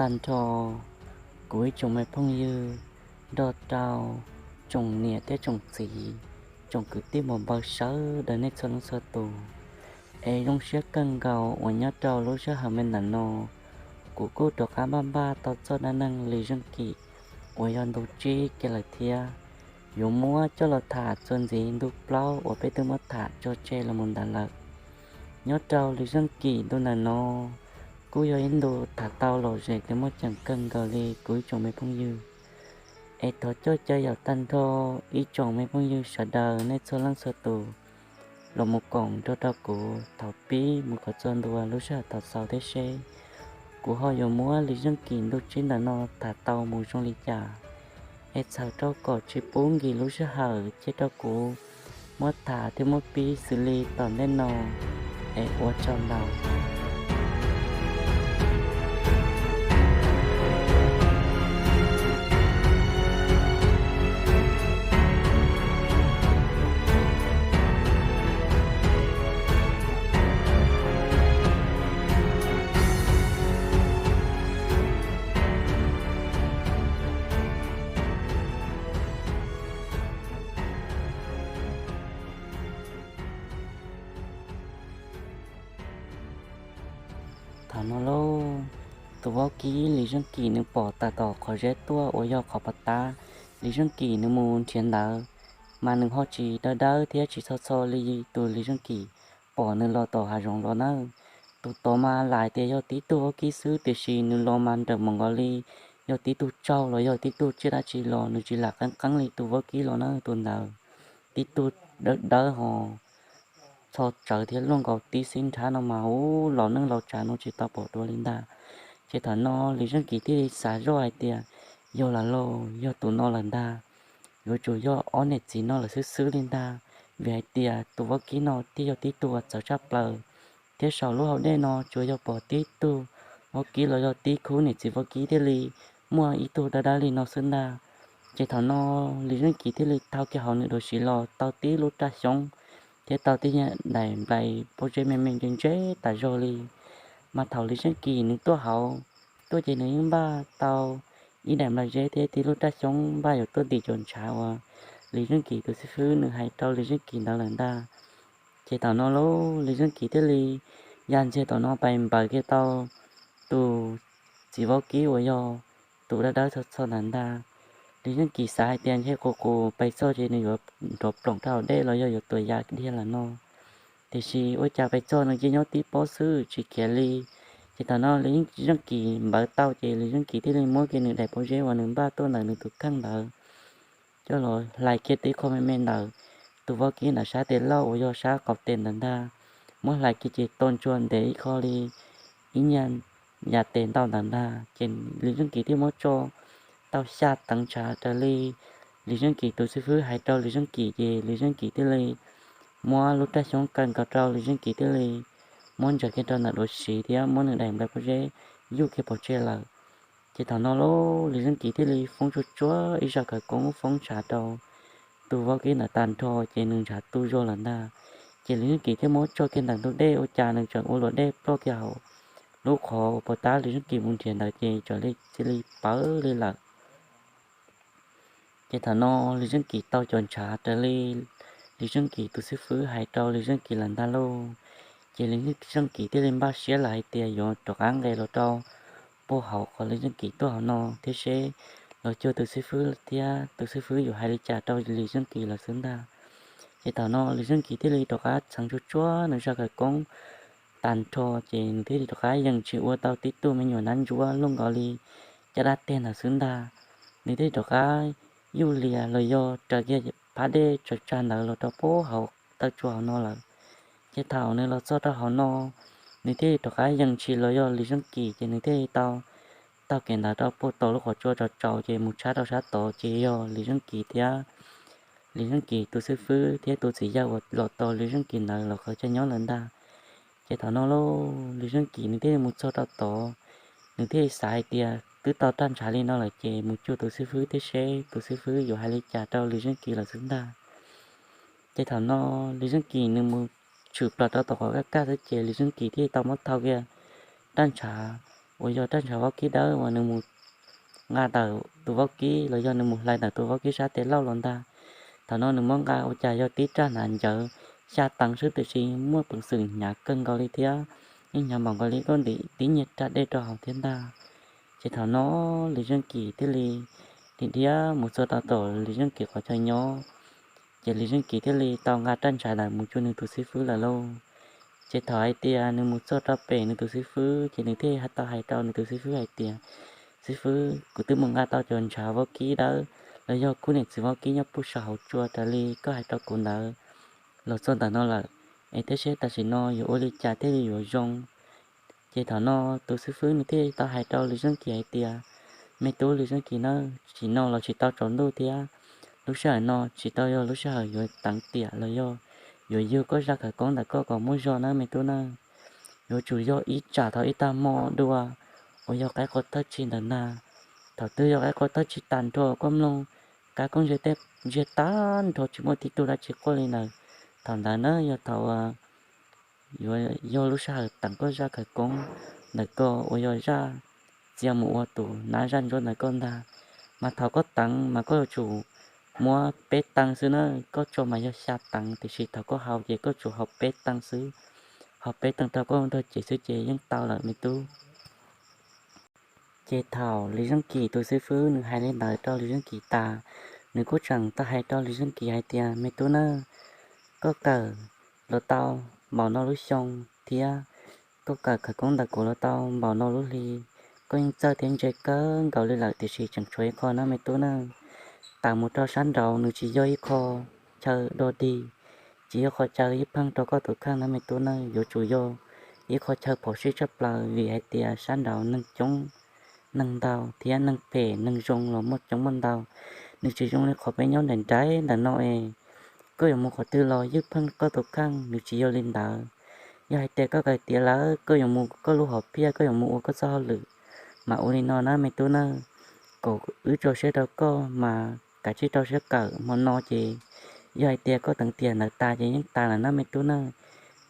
Tag nrho kuv ib tsoom me phooj ywg nrog rau tsoom niam thiab tsoom txiv, tsoom kwv tij npau npawg sawv daws nej txhua leej txhua tus. Es zoo siab kawg nkaus uas nyob rau lub sij hawm me ntawm no, kuv kuj rov qab npaj npaj tau txoj dab neeg Lis Zeej Kim uas yog ntu tsib kiag lawm thiab. Yuav muab coj los tham txuas ntxiv ntu plaub uas peb twb muab tham tso tseg los mus ntawd lawm. Nyob rau Lis Zeej Kim ntu ntawm no kuj yog ib ntu tham tau lom zem thiab muaj ceem kawg nkaus li kuv ib tsoom me phooj ywg. Es thov coj caw yaum tag nrho ib tsoom me phooj ywg sawv daws nej txhua leej txhua tus los mus koom nrog rau kuv thaum pib mus kom txog ntua lub sij hawm thaum xaus thiab seb kuv ho yuav muab Lis Zeej Kim ntu tsib ntawm no tham tau mus zoo li cas. Es txhawm rau kom tsis pub nkim lub sij hawm, cia rau kuv muab tham thiab muab pib xws li tom ntej no. Es ua tsaug ntau. Thaum no lauj, tus vaub kib Lis Zeej Kim nws pom tas tom qhov zeb tuaj uas yog qhov pov tab Lis Zeej Kim nws mus nrhiav ntawd, mas nws ho tsis dawb dawb thiab tsis txho txho li tus Lis Zeej Kim pom nws los tom hav zoov los na. Tus tod mas lam tias yog tib tug vaub kib xwb, tiam sis nws los mas nrawm mus nkaus li yog tib tug tsaug los yog tib tug tsiaj dab tsi los nws tsis lam qeeb qeeb li tus vaub kib los na tus ntawd. Tib tug dawb dawb ho txho tsawv thiab luaj nkaus tib xib nrab no mas ub, laus neej laus tsav no tsis tau pom dua li ntag. Ces thaum no Lis Zeej Kim thiaj li xav zoj hais tias, yog lawm lauj, yog tus no lawm ntag. Yuav tsum yog ob niam txiv no lawm xwb xwb li ntag, vim hais tias tus vaub kib no thiaj yog tib tug uas txawv tshaj plaws, thiab saum lub hau dej no tsuas yog pom tib tug vaub kib los yog tib khub niam txiv vaub kib thiaj li muaj ib tug dawb dawb li no xwb ntag. Ces thaum no Lis Zeej Kim thiaj li thau kiag hauv nws dua siv los tau tib lub raj xyoob thiab tau tib daim nplai pob zeb me me ntse ntse tas zog li. Mas thaum Lis Zeej Kim nws tuaj hauv tuaj ces nws yeej npaj tau ib daim nplai zeb thiab tib lub raj xyoob npaj yuav tuaj ntim cov ntshav uas Lis Zeej Kim tus xib fwb nws hais rau Lis Zeej Kim ntawd lawm ntag. Ces thaum no lauj, Lis Zeej Kim thiaj li ya ntxiag tom no pais npaws kiag tau tus txiv vaub kib uas yog tus dawb dawb txho txho ntawd ntag. Lis Zeej Kim xav hais tias ntshe qus qus pais txog ces nws yuav nrov ploom rau hauv dej los yog yuav tuam ya dhia lawm no. Tiam sis ua cas pais txog nws cia nyob tib pob xwb tsis khiav li. Ces thaum no Lis Zeej Kim npawv tau ces Lis Zeej Kim thiaj li muab kiag nws daim pob zeb uas nws npaj tuaj ntawm nws tus kheej ntawd coj los hlais kiag tib qho me me ntawm tus vaub kib ntawd sab tes laug uas yog sab qaum tes ntawd ntag, muab hlais kiag ces tau ntsuag ntev ib qho li ib nyuag yam tes ntau ntawd ntag. Ces Lis Zeej Kim thiaj muab tso tau xya teev ntshav raws li Lis Zeej Kim tus xib fwb hais rau Lis Zeej Kim ces Lis Zeej Kim thiaj li muab lub raj xyoob kaw nkaus rau Lis Zeej Kim thiaj li muab ntsaws kiag rau ntawm duav siv thiab muab nws daim nplai pob zeb yuj kiag pov tseg lawm. Ces thaum no lauj, Lis Zeej Kim thiaj li foob tsuag tsuag ib zaj khawv koob foob ntshav rau tus vaub kib ntawd tag nrho ces nws ntshav tu zog lawm ntag. Ces Lis Zeej Kim thiaj muab tso kiag ntawm ntug dej ua cas nws tseem ua luam dej ploj kiag hauv lub qhov uas pov tab Lis Zeej Kim mus nrhiav ntawd ces txawm li cia li pawv li lawm. Ces thaum no Lis Zeej Kim tau cov ntshav raws li Lis Zeej Kim tus xib fwb hais rau Lis Zeej Kim lawm ntag lauj. Ces Lis Zeej Kim thiaj li npaj siab lawm hais tias yuav rov qab nqes los rau puag hauv qhov Lis Zeej Kim tuaj hauv no thiab seb los cuag tus xib fwb thiab tus xib fwb yuav hais li cas rau Lis Zeej Kim lawm xwb ntag. Ces thaum no Lis Zeej Kim thiaj li rov qab txheev tsuag tsuag nws zaj khawv koob tag nrho ces nws thiaj li rov qab yeej tsis ua tau tib tug me nyuam nab ntsuab luaj nkaus li caj dab teg ntawd xwb ntag. Nws thiaj li rov qab yuj lias los yog raws kiag phab dej tsaws tsag ntawd los rau puag hauv taw tsua hauv no lawm. Ces thaum nws los txog rau hauv no, nws thiaj li rov qab yeej tsis los yog Lis Zeej Kim ces nws thiaj li tau taug kev ntawd rau puag tom lub qhov tsua tsaus tsaus ces mus tshab rau sab tod ces yog Lis Zeej Kim thiab Lis Zeej Kim tus xib fwb thiab tus txiv yawg uas los tos Lis Zeej Kim ntawd los qhov chaw nyob lawm ntag. Ces thaum no lauj, Lis Zeej Kim nws thiaj li mus txog rau tod, nws thiaj li xav hais tias twb tau raj ntshav li no lawm ces mus cuag tus xib fwb thiab seb tus xib fwb yuav hais li cas rau Lis Zeej Kim lawm xwb ntag. Ces thaum no Lis Zeej Kim nws mus tshwm plaws rau tom qhov kaj kaj xwb ces Lis Zeej Kim thiaj li tau muab thau kiag raj ntshav uas yog raj ntshav vaub kib dawb uas nws mus nqa ntawm tus vaub kib los yog nws mus hlais ntawm tus vaub kib sab tes lauj los ntag. Thaum no nws muab nqa ua cas yog tib raj hnav ncawv xya teev xwb tiam sis muaj peev xwm hnyav kawg nkaus li thiab yeej hnyav npaum nkaus li koj ntim tib nyuag raj dej rau hauv thiab ntag. Ces thaum no Lis Zeej Kis thiaj li dhia dhia mus txog rau tom Lis Zeej Kis qhov chaw nyob. Ces Lis Zeej Kis thiaj li tau nqa raj ntshav ntawd mus rau nws tus xib fwb lawm lauj. Ces thaum hais tias nws mus txog rau pem nws tus xib fwb ces nws thiaj tau hais rau nws tus xib fwb hais tias, Xib fwb, kuv twb mus nqa tau cov ntshav vaub kib dawb los yog khub niam txiv vaub kib nyob puag saum hauv tsua raws li koj hais rau kuv ntawd los txog ntawm no lawm, es thiab seb tam sim no yuav ua li cas thiaj li yuav zoo. Ces thaum no tus xib fwb nws thiaj tau hais rau Lis Zeej Kis hais tias, Me tub Lis Zeej Kis na, tam sim no los tsis tau tsaus ntuj thiab, lub sij hawm no tsis tau yog lub sij hawm yuav teev tiam los yog yuav yug koj zaj khawv koob ntawm koj kom muaj zog na me tub na. Yuav tsum yog ib tsam thaum ib tag hmo dua uas yog qaib qua thawj tsig ntawm nag. Thaum twg yog qaib qua thawj tsig tas nrho koj mloog kab koob ntsiag tag nrho tsis muaj tib tug dab tsi quaj li ntawd, thaum ntawd na yog thaum uas yuav yog lub sij hawm teev koj zaj khawv koob ntawm koj uas yog zaj txia mus ua tus nab zaj ntsuab ntawm koj ntag. Mas thaum koj teev mas koj yuav tsum muab peb teev xwb na, koj tso mas yog xya teev tiam sis thaum koj haus ces koj tsum haus peb teev xwb, haus peb teev rau koj nrog cev xwb ces yeej tau lawm me tub. Ces thaum Lis Zeej Kis tus xib fwb nws hais li ntawd rau Lis Zeej Kis tas, nws kuj tseem tau hais rau Lis Zeej Kis hais tias, Me tub na, koj kawm los tau npaum no lub xyoo thiab koj kawm khawv koob ntawm kuv los tau npaum no lub hli, koj yeej txawj thiab ntse kawg nkaus li lawm tiam sis tseem tshuav ib qho na me tub na. Tawm mus rau sab nraud nws tsis yog ib qho chaw dog dig, tsis yog qhov chaw ib pheej rau koj tus kheej na me tub na, yuav tsum yog ib qho chaw phom sij tshaj plaws vim hais tias sab nraud neeg coob neeg ntau thiab neeg phem neeg zoo los muaj coob muaj ntau. Nws tsis zoo li qhov peb nyob nraim nraim ntawm no es koj yuav mus qhov twg los yeej pheej koj tus kheej, nws tsis yog li ntawd. Yog hais tias koj kawm tiav lawm koj yuav mus koj lub hom phiaj, koj yuav mus ua koj txoj hauj lwm, mas ua li no na me tub na, kom wb tso siab rau koj mas kav tsij rau siab kawm hmo no ces yog hais tias koj teev tiam ntawd tas ces yeej tas lawm na me tub na.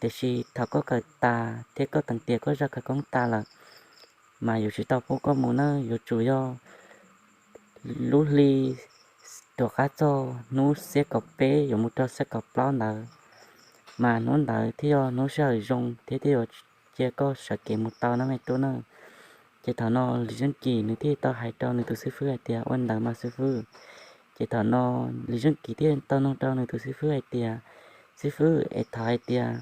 Tiam sis thaum koj kawm tas thiab koj teev tiam koj zaj khawv koob tas lawm mas yuav tsis tau pub koj mus na, yuav tsum yog lub hli rov qab txog hnub xiab kaum peb yuav mus rau xiab kaum plaub ntawd, mas hnub ntawd thiaj yog hnub sij hawm zoo thiab thiaj yuav cia koj sawv kev mus tau na me tub na. Ces thaum no Lis Zeej Kis nws thiaj tau hais rau nws tus xib fwb hais tias, Ua ntawd mas xib fwb. Ces thaum no Lis Zeej Kis thiaj tau nug rau nws tus xib fwb hais tias, Xib fwb, es thaum hais tias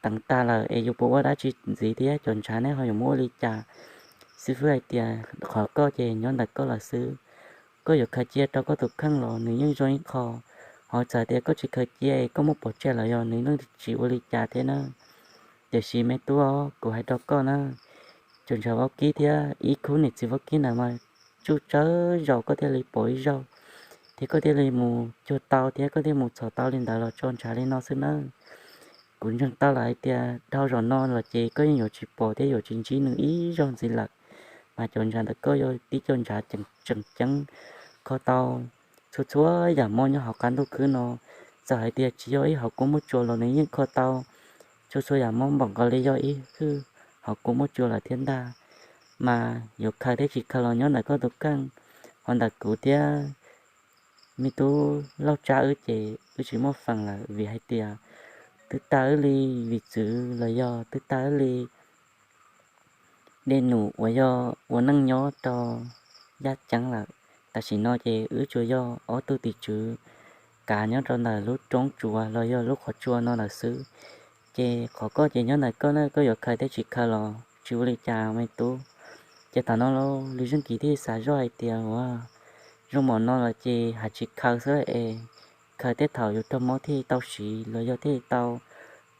teev tas lawm es yuav puas ua dab tsi ntxiv thiab cov ntshav neb ho yuav muab ua li cas? Xib fwb hais tias, Qhov koj ces nyob ntawm koj lawm xwb. Koj yuav khaws cia rau koj tus kheej los nws yeej zoo ib qho, ho txawm tias koj tsis khaws cia es koj muab pov tseg los yog nws yeej tsis ua li cas thiab na. Tiam sis me tub, kuv hais rau koj na, cov ntshav vaub kib thiab ib khub niam txiv vaub kib ntawd mas tsuj tsawg zaus koj thiaj li pom ib zaug, thiab koj thiaj li mus cuag tau thiab koj thiaj mus txhom tau li ntawd los tso ntshav li no xwb nawb. Kuv ntseeg tau lawm hais tias dhau zaum no los ces koj yeej yuav tsis pom thiab yuav tsis ntsib nws ib zaug ntxiv lawm. Mas cov ntshav ntawm koj yog tib co ntshav tseem ceeb, kho tau txhua txhua yam mob nyob hauv qab ntuj khwb no. Txawm hais tias tsis yog ib hauv kuab muaj tsua los nws yeej kho tau txhua txhua yam mob npaum nkaus li yog ib hwj hauv kuab muaj tsua lawm thiab ntag. Mas yuav khaws thiab tsis khaws los nyob ntawm koj tus kheej, ho ntawm kuv thiab me tub Lauj Tsab wb ces wb tsis muaj feem lawm vim hais tias twb tag wb li viv txwv los yog twb tag wb li dej num uas yog ua neej nyob rau yaj ceeb lawm. Tam sim no ces wb tsuas yog ob tug tim tswv kav nyob rau ntawm lub roob tsuas los yog lub qhov tsua no lawm xwb. Ces qhov koj ces nyob ntawm koj na, koj yuav khaws thiab tsis khaws los tsis ua li cas me tub. Ces thaum no Lis Zeej Kis thiaj xav zoj hais tias, Ua zoo npaum no los ces hais tsis khaws xwb es khaws tej thaum yus raug mob thiaj tau siv los yog thiaj tau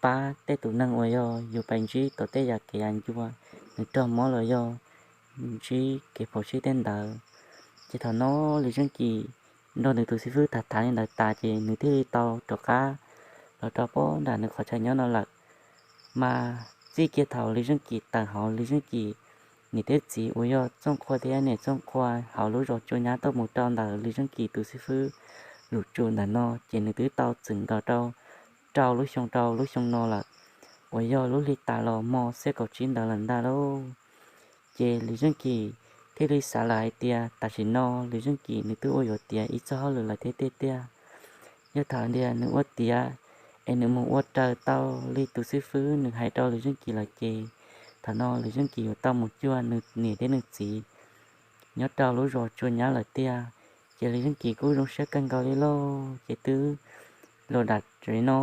pab tej tus neeg uas yog yus pais ntsib tau tej yam kev yam ncua, nws raug mob los yog ntsib kev phom sij tej ntawd. Ces thaum no Lis Zeej Kis nrog nws tus xib fwb tham tham li ntawd tas ces nws thiaj li tau rov qab los rau pem nram nws qhov chaw nyob no lawm. Mas txij kiag thaum Lis Zeej Kis tawm hauv Lis Zeej Kis niam thiab txiv uas yog Txooj Qhua thiab niam Txooj Qhua hauv lub zos Tsua Nyab tuaj mus rau ntawm Lis Zeej Kis tus xib fwb lub tsev ntawm no ces nws twb tau txwm nkaus rau rau lub xyoo rau lub xyoo no lawm, uas yog lub hli tas los hmo xiab kaum tsib ntawd lawm ntag lauj. Ces Lis Zeej Kis thiaj li xav lawm hais tias tam sim no Lis Zeej Kis nws twb ua yuav tiav ib txoj hauj lwm lawm thiab tiag tiag. Yog thaum tias nws ua tiav es nws mus ua raws tau li tus xib fwb nws hais rau Lis Zeej Kis lawm ces thaum no Lis Zeej Kis yuav tau mus cuag nws niam thiab nws txiv nyob rau lub zos Tsua Nyab lawm tiag. Ces Lis Zeej Kis kuj zoo siab kawg nkaus li lauj. Ces twb los dam tsev no,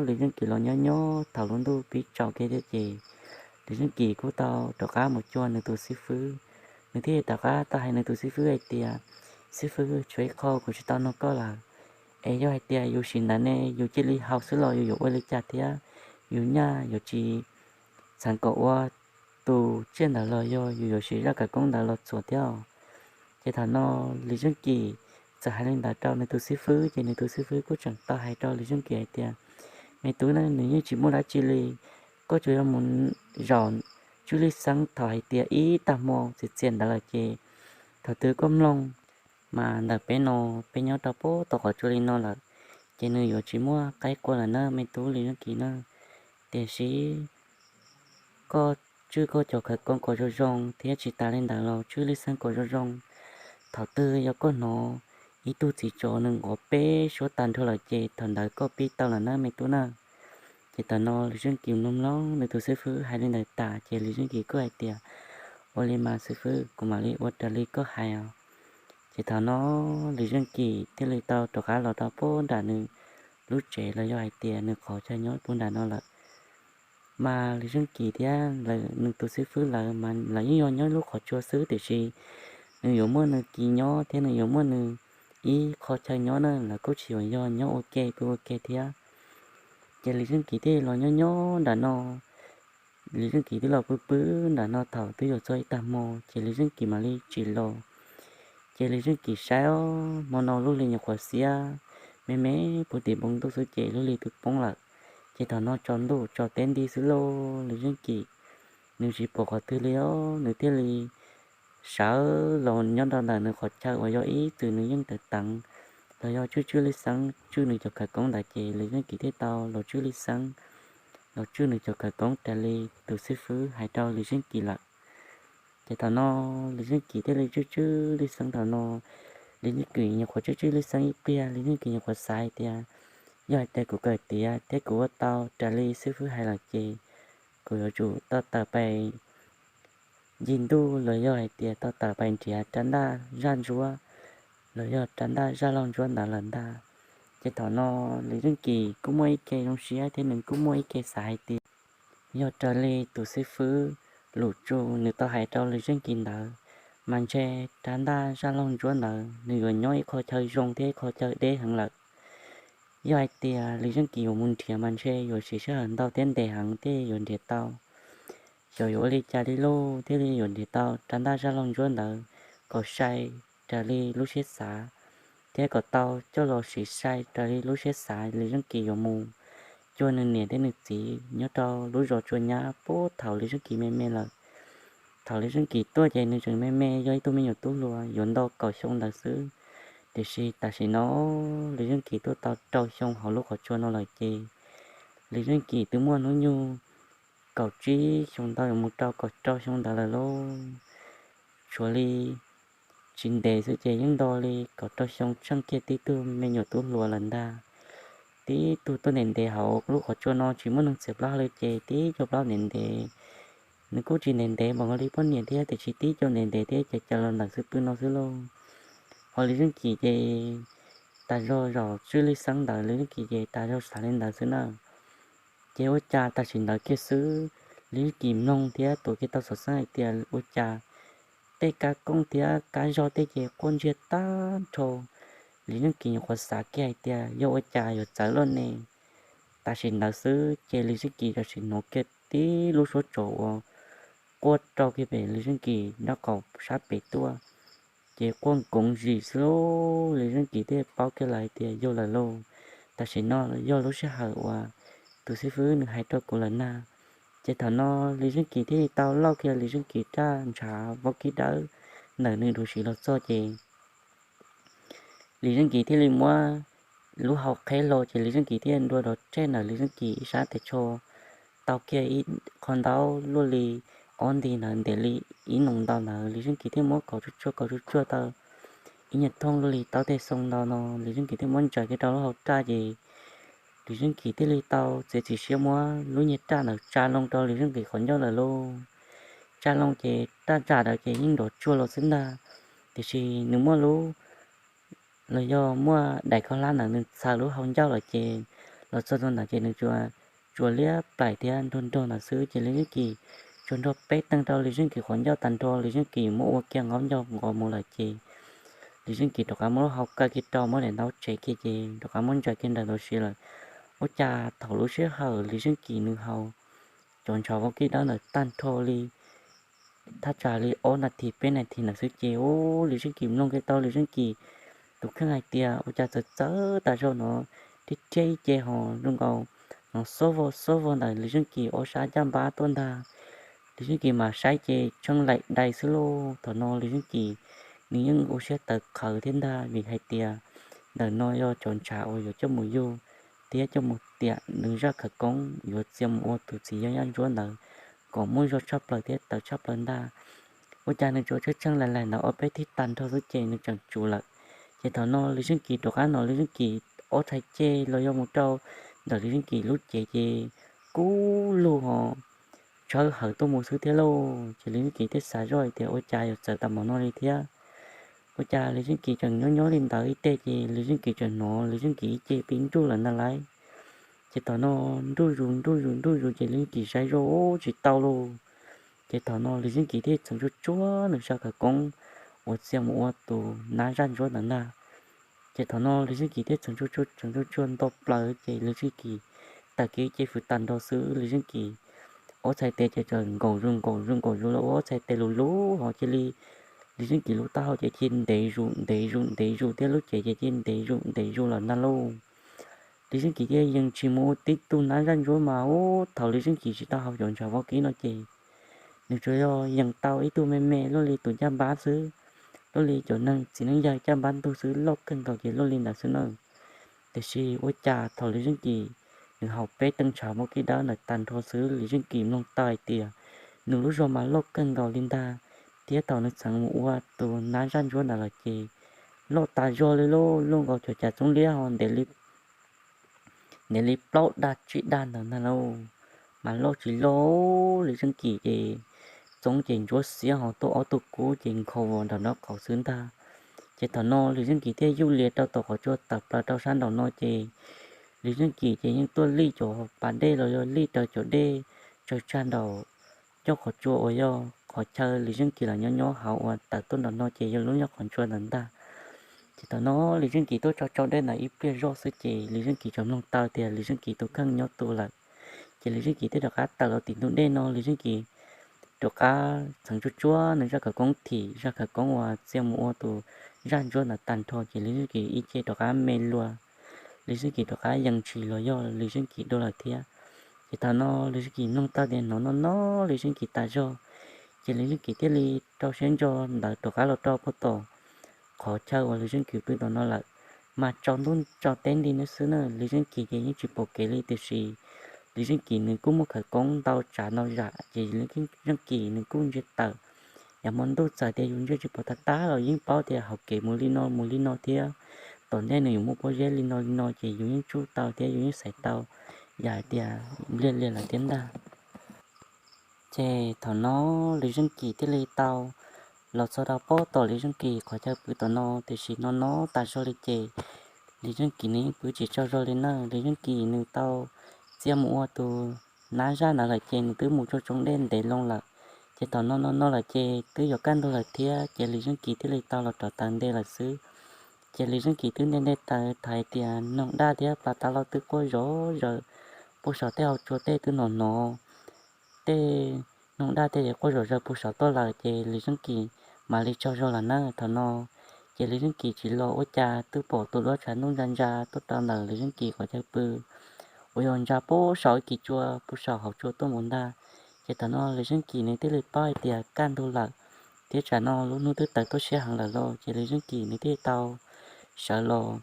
Lis Zeej Kis los nyob nyob thaum lub ntuj pib tsaus kiag thiab ces Lis Zeej Kis kuj tau rov qab mus cuag nws tus xib fwb. Nws thiaj rov qab tau hais nws tus xib fwb hais tias, Xib fwb, tshuav ib qho kuv tsis tau nug koj lawm, es yog hais tias yus sim ntawd ne yus cia li haus xwb los yus yuav ua li cas thiab? Yus nyaj yuav tsis txheev kom ua tus tsiaj ntawd los yog yus yuav siv zaj khawv koob ntawd los txuas thiab? Ces thaum no Lis Zeej Kis txawm hais li ntawd rau nws tus xib fwb ces nws tus xib fwb kuj tseem tau hais rau Lis Zeej Kis hais tias, Me tub, nws yeej tsis muaj dab tsi li, koj tsuas yog mus zaum tswj lij xeeb thaum hais tias ib tag hmo txias txias ntawd lawm ces thaum twg koj mloog mas ntawm peb no, peb nyob rau pem tom qhov tsua li no lawm, ces nws yuav tsis muaj qaib qua lawm na me tub Lis Zeej Kis na. Tiam sis koj tswj koj cov khawv koob kom zoo zoo thiab tsis tas li ntawd los tswj lij xeeb kom zoo zoo. Thaum twg yog koj hnov ib tug txiv tsov nws nqov peb suab tag nrho lawm ces thaum ntawd koj pib tau lawm na me tub na. Ces thaum no Lis Zeej Kis mloog mloog nws tus xib fwb hais li ntawd tas ces Lis Zeej Kis kuj hais tias, Ua li mas xib fwb, kuv mam li ua raws li koj hais os. Ces thaum no Lis Zeej Kis thiaj li tau rov qab los rau pem nram nws lub tsev los yog hais tias nws qhov chaw nyob pem nram no lawm. Mas Lis Zeej Kis thiab nws tus xib fwb lawv mas lawv yeej yog nyob lub qhov tsua xwb tiam sis nws yuav muaj nws kis nyob thiab nws yuav muaj nws ib qho chaw nyob na, lawv kuj tsis yog nyob ua ke pw ua ke thiab. Ces Lis Zeej Kis thiaj los nyob nyob nram no, Lis Zeej Kis twb los pw pw nram no thaum twb yuav txog ib tag hmo ces Lis Zeej Kis mam li tsim los. Ces Lis Zeej Kis saib os, hmo no lub hli nyuam qhuav xiab me me puv tim npoo ntuj xwb ces lub hli twb poob lawm. Ces thaum no tsaus ntuj tsaus teb nti xwb lauj, Lis Zeej Kis nws tsis pom qhov twg li os, nws thiaj li sawv los nyob rau ntawm nws qhov chaw uas yog ib txwm nws yeej teev teev los yog tswj tswj lij xeeb tswj nws cov khawv koob ntawd ces Lis Zeej Kis thiaj tau los tswj lij xeeb, los tswj nws cov khawv koob raws li tus xib fwb hais rau Lis Zeej Kis lawm. Ces thaum no Lis Zeej Kis thiaj li tswj tswj lij xeeb thaum no, Lis Zeej Kis nyuam qhuav tswj tswj lij xeeb ib pliag, Lis Zeej Kis nyuam qhuav xav hais tias, yog hais tias kuv kawm tiav thiab kuv ua tau raws li xib fwb hais lawm ces kuv yuav tsum tau tawm pais ncig ntuj los yog hais tias tau tawm pais nrhiav rab ntaj zaj ntsuab los yog rab ntaj zaj laug ntsuab ntawd lawm ntag. Ces thaum no Lis Zeej Kis kuj muaj ib ke zoo siab thiab nws kuj muaj ib ke xav hais tias, yog raws li tus xib fwb Lus Tsu nws tau hais rau Lis Zeej Kis ntawd, mas ntshe rab ntaj zaj laug ntsuab ntawd nws yuav nyob ib qho chaw zoo thiab ib qho chaw deb heev lawm. Yog hais tias Lis Zeej Kis yuav mus nrhiav mas ntshe yuav siv sij hawm ntau thiab ntev heev thiaj yuav nrhiav tau. Xyov yuav ua li cas li lauj thiaj li yuav nrhiav tau rab ntaj zaj laug ntsuab ntawd kom sai raws li lub siab xav, thiab kom tau coj los siv sai raws li lub siab xav. Lis Zeej Kis yuav mus cuag nws niam thiab nws txiv nyob rau lub zos Tsua Nyab puag thaum Lis Zeej Kis me me lawm. Thaum Lis Zeej Kis tuaj ces nws tseem me me yog ib tug me nyuam tub hluas yuav ntau kaum xyoo ntawd xwb, tiam sis tam sim no Lis Zeej Kis tuaj tau rau xyoo hauv lub qhov tsua no lawm ces Lis Zeej Kis twb muaj hnub nyoog kaum tsib xyoo ntau yuav mus rau kaum rau xyoo ntawd lawm lauj. Tshuav li tsis ntev xwb ces yeej nto li kaum rau xyoo tsheej kiag tib tug me nyuam tub hluas lawm ntag. Tib tug tuaj ntev ntev hauv lub qhov tsua no tsis muaj neeg txiav plaub hau li ces tib co plaub ntev ntev. Nws kuj tsis ntev ntev npaum li poj niam thiab tiam sis tib co ntev ntev thiab ces caws los ntawm xwb pw no xwb lauj. Ho Lis Zeej Kis ces tas zog zaum tswj lij xeeb ntawd Lis Zeej Kis ces tas zog xav li ntawd xwb na. Ces ua cas tam sim ntawd kiag xwb Lis Zeej Kis mloog thiab tuav kiag tau xov xeeb hais tias ua cas tej kab kooj thiab kab zog tej ces quaj ntsiag tag nrho. Lis Zeej Kis nyuam qhuav xav kiag hais tias yog ua cas yuav txawv luaj ne. Tam sim ntawd xwb ces Lis Zeej Kis tam sim hnov kiag tib lub suab tsov uas quaj rau kiag pem Lis Zeej Kis nraub qaum sab pem tuaj. Ces quaj nkoov zis xwb lauj, Lis Zeej Kis thiaj paub kiag lawm hais tias yog lawm lauj, tam sim no yog lub sij hawm uas tus xib fwb nws hais rau kuv lawm na. Ces thaum no Lis Zeej Kis thiaj li tau lauj kiag Lis Zeej Kis raj ntshav vaub kib dawb ntawm nws dua siv los txog ces Lis Zeej Kis thiaj li muab lub hau qheb hlo ces Lis Zeej Kis thiaj nrua rov tseg ntawm Lis Zeej Kis ib sab tes tsho tau kiag ib qho ntaub luaj li ob nti ntawd ntev li ib noo ntau ntawd, Lis Zeej Kis thiaj muab kaus tsuag tsuag kaus tsuag tsuag tau ib nyuag thooj lub li tau tej xoo ntau no, Lis Zeej Kis thiaj muab ntsaws kiag rau lub hauv raj ces Lis Zeej Kis thiaj li tau txiav txim siab muab lub nyuag raj ntawd tsa loo rau Lis Zeej Kis qhov ncauj lawm lauj. Tsa loo ces raj tsam ntawd ces yeej nrov tsuag los xwb ntag, tiam sis nws muaj lub los yog muaj daim khaub hlab ntawd nws txhaws lub hauv ncauj lawm ces los txog rau ntawd ces nws tsuas liab plaim thiab nrog nrog ntawd xwb ces Lis Zeej Kis tsuas nrog peb teeg rau Lis Zeej Kis qhov ncauj tag nrho, Lis Zeej Kis muab ua kiag nqaub ncauj nqos mus lawm ces Lis Zeej Kis rov qab muab lub hau kaw kiag rau muab daim ntaub tsev kiag ces rov qab muab ntsaws kiag ntawm ntawd siav lawm. Ua cas thaum lub sij hawm Lis Zeej Kis nws haus cov ntshav vau kib dawb ntawd tag nrho li thaj tsam li ob nas this peb nas this ntawd xwb ces ua Lis Zeej Kis mloog kiag tau Lis Zeej Kis tus kheej hais tias ua cas txawv txawv tas zog no, thiab thiab ib ce ho zoo nkaus no xob vog xob vog ntawm Lis Zeej Kis ob sab caj npab tuaj ntag. Lis Zeej Kis mas saib ces tsheej laim dai xwb lauj. Thaum no Lis Zeej Kis nws yeej ua siab tawv qhawv thiab ntag vim hais tias ntawm no yog cov ntshav uas yuav coj mus yug thiab coj mus tiam nws zaj khawv koob yuav txia mus ua tus txiv yawg Yaj Ntsuab ntawd kom muaj zog tshaj plaws thiab tawv tshaj plaws ntag. Ua cas nws tsuas tsheej tsheej laim laim ntawd ob peb thib tag nrho xwb ces nws tseem tsum lawm. Ces thaum no Lis Zeej Kis rov qab no Lis Zeej Kis ob txhais ceg los yog mus rau ntawm Lis Zeej Kis lub cev ces kub lug ho tshawb hawv tuaj mus xwb thiab lauj. Ces Lis Zeej Kis thiaj xav zoj hais tias ua cas yuav txawv tas mov no li thiab. Ua cas Lis Zeej Kis tseem nyob nyob li ntawd ib teg ces Lis Zeej Kis tseem hnov Lis Zeej Kis ib ce pib nruj lawm ntag lauj. Ces thaum no nruj zus nruj zus nruj zus ces Lis Zeej Kis saib zoj tsis tau lauj. Ces thaum no Lis Zeej Kis thiaj txheev tsuag tsuag nws zaj khawv koob uas txia mus ua tus nab zaj ntsuab ntawd ntag. Ces thaum no Lis Zeej Kis thiaj txheev tsuag tsuag txheev tsuag tsuag nto plaws ces Lis Zeej Kis tawm kiag ib ce fwv tag nrho xwb Lis Zeej Kis ob txhais tes ces txawm nkaum zus nkaum zus nkaum zus los ua ob txhais tes lus lub ho cia li Lis Zeej Kis lub taub hau ces cia ntev zus ntev zus ntev zus thiab lub cev ces cia ntev zus ntev zus lawm ntag lauj. Lis Zeej Kis thiaj yees tsis mus ua tib tug nab zaj ntsuab mas ub thaum Lis Zeej Kis tsis tau haus cov ntshav vau kib no ces nws tsuas yog yees tau ib tug me me luaj li tus caj npab xwb, luaj li cov neeg txiv neej yawg caj npab ntug xwb loj kawg nkaus ces luaj li ntawd xwb na. Tiam sis ua cas thaum Lis Zeej Kis nws haus peb teev ntshav vau kib dawb ntawd tag nrho xwb Lis Zeej Kis mloog tau hais tias nws lub zog mas loj kawg nkaus li ntag, thiab thaum nws txheev mus ua tus nab zaj ntsuab ntawd lawm ces loj tas zog li lauj, loj nkaus cov cas txoob liab ho ntev li ntev li plaub dag tsib dag ntawd ntag lauj. Mas loj tsis loj, Lis Zeej Kis ces txoob ces ntsuab xiab ho tuaj ob tug kub ces nkhaus vos nram nraub qaum xwb ntag. Ces thaum no Lis Zeej Kis thiaj yuj lias rau tom qhov tsua tawm plaws rau sab nraum no ces Lis Zeej Kis ces yeej tuaj lij cov pas dej los yog lij raws cov dej tsaws tsag nraum cov qhov tsua uas yog qhov chaw Lis Zeej Kis los nyob nyob hauv uas tawm tuaj nraum no ces yog lub nyob qhov tsua ntawd ntag. Ces thaum no Lis Zeej Kis tuaj tso tsau dej ntawd ib pliag zoj xwb ces Lis Zeej Kis tseem mloog tau tias Lis Zeej Kis tus kheej nyob tus lawm. Ces Lis Zeej Kis thiaj rov qab tawm los tim ntug dej no, Lis Zeej Kis rov qab txheev tsuag tsuag nws zaj khawv koob thim zaj khawv koob uas txia mus ua tus zaj ntsuab ntawd tag nrho ces Lis Zeej Kis ib ce rov qab me luas, Lis Zeej Kis rov qab yees tsis los yog Lis Zeej Kis dua lawm thiab. Ces thaum no Lis Zeej Kis mloog tau tias hnov no no Lis Zeej Kis tas zog, ces Lis Zeej Kis thiaj li rau siab ntso ntawd rov qab los rau puag tom qhov chaw uas Lis Zeej Kis pw tom no lawm. Mas tsaus ntuj tsaus teb nti no xwb na, Lis Zeej Kis ces yeej tsis pom kev li tiam sis Lis Zeej Kis nws kuj muaj khawv koob ntau tsav ntau zam ces Lis Zeej Kis nws kuj ntsia tawm. Yog hmo ntuj txawm tias yus ntsia tsis pom tag tag los yeej paub tias hauv kev mus li no mus li no thiab tom ntej nws yuav muaj pob zeb li no li no ces yus yeej tsuj tau thiab yus yeej xaiv tau yam hais tias npliag lias lawm thiab ntag. Ces thaum no Lis Zeej Kis thiaj li tau los txog rau puag tom Lis Zeej Kis qhov chaw pw tom no, tiam sis no no tas zog li ces Lis Zeej Kis nws yeej pw tsis tsaug zog li na. Lis Zeej Kis nws tau txia mus ua tus nab zaj ntawd lawm ces nws twb mus tso tsoo dej ntev loo lawm. Ces thaum no no no lawm ces twb yuav kaj ntug lawm thiab ces Lis Zeej Kis thiaj li tau los rov taws nte lawm xwb. Ces Lis Zeej Kis twb nte nte taws thaiv tias noog daj thiab plas tas los twb quaj zom zaws, puag saum tej hauv tsua tej twb hnov hnov tej noog daj tej quaj zom zaws puag saum tuaj lawm ces Lis Zeej Kis mam li tsaug zog lawm na thaum no. Ces Lis Zeej Kis tsis los ua cas twb pom tus duab tshav ntuj ntsa ntsa tuaj rau ntawm Lis Zeej Kis qhov chaw pw uas yog ntsa puag saum ib kis tsua puag saum hauv tsua tuaj mus ntag. Ces thaum no Lis Zeej Kis nws thiaj li paub hais tias kaj ntug lawm thiab tsam no lub hnub twb tawm tuaj siab heev lawm lauj. Ces Lis Zeej Kis nws thiaj li tau sawv los,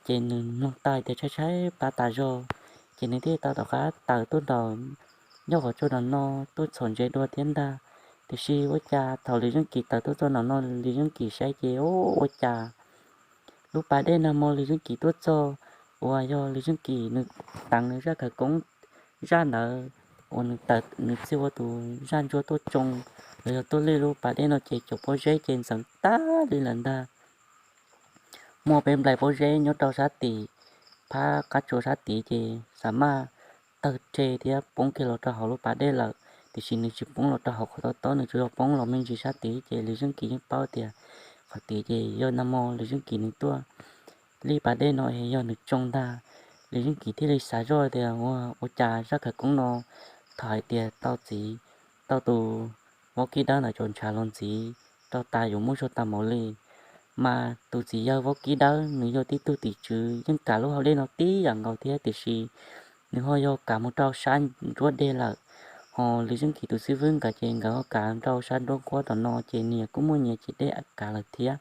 ces nws mloog tau hais tias tshaib tshaib plab tas zog, ces nws thiaj li tau rov qab taws tuaj nraum nyob qhov tsua nraum no tuaj txhom ntses dua thiab ntag. Tiam sis ua cas thaum Lis Zeej Kim tawm tuaj txog nram no, Lis Zeej Kim saib ces ua cas lub pas dej nag hmo Lis Zeej Kim tuaj txog uas yog Lis Zeej Kim nws teev nws zaj khawv koob, zaj ntawd uas nws tawm nws txia ua tus zaj ntsuab tuaj tsoo los yog tuaj lij lub pas dej no ces cov pob zeb ces ntxeev tag li lawm ntag. Muaj peb nplais pob zeb nyob rau sab tim phab qab tsua sab tid ces xa maj tawg rhe thiab poob kiag los rau hauv lub pas dej lawm, tiam sis nws tsis poob los rau hauv qhov tob tob, nws tsuas yog poob los me ntsis sab tid ces Lis Zeej Kim yeej paub tias qhov tid ces yog nag hmo Lis Zeej Kim nws tuaj lij pas dej no yog nws tsoo ntag. Lis Zeej Kim thiaj li xav zoj tias ua, ua cas zaj khawv koob no thaum hais tias tau txiv, tau tus vaub kib dawb ntawd cov ntshav los ntxiv rau tas yuav muaj zog tag npaum li. Mas tus txiv yawg vaub kib dawb nws yog tib tug tim tswv yeej kav lub hauv dej no tib yam nkaus thiab, tiam sis nws ho yog kav mus rau sab nruab dej lawm, ho Lis Zeej Kim tus xib fwb nkawd ces nkawd ho kav rau sab nruab nkuab tom no ces nyias kuj muaj nyias ceg dej kav lawm thiab.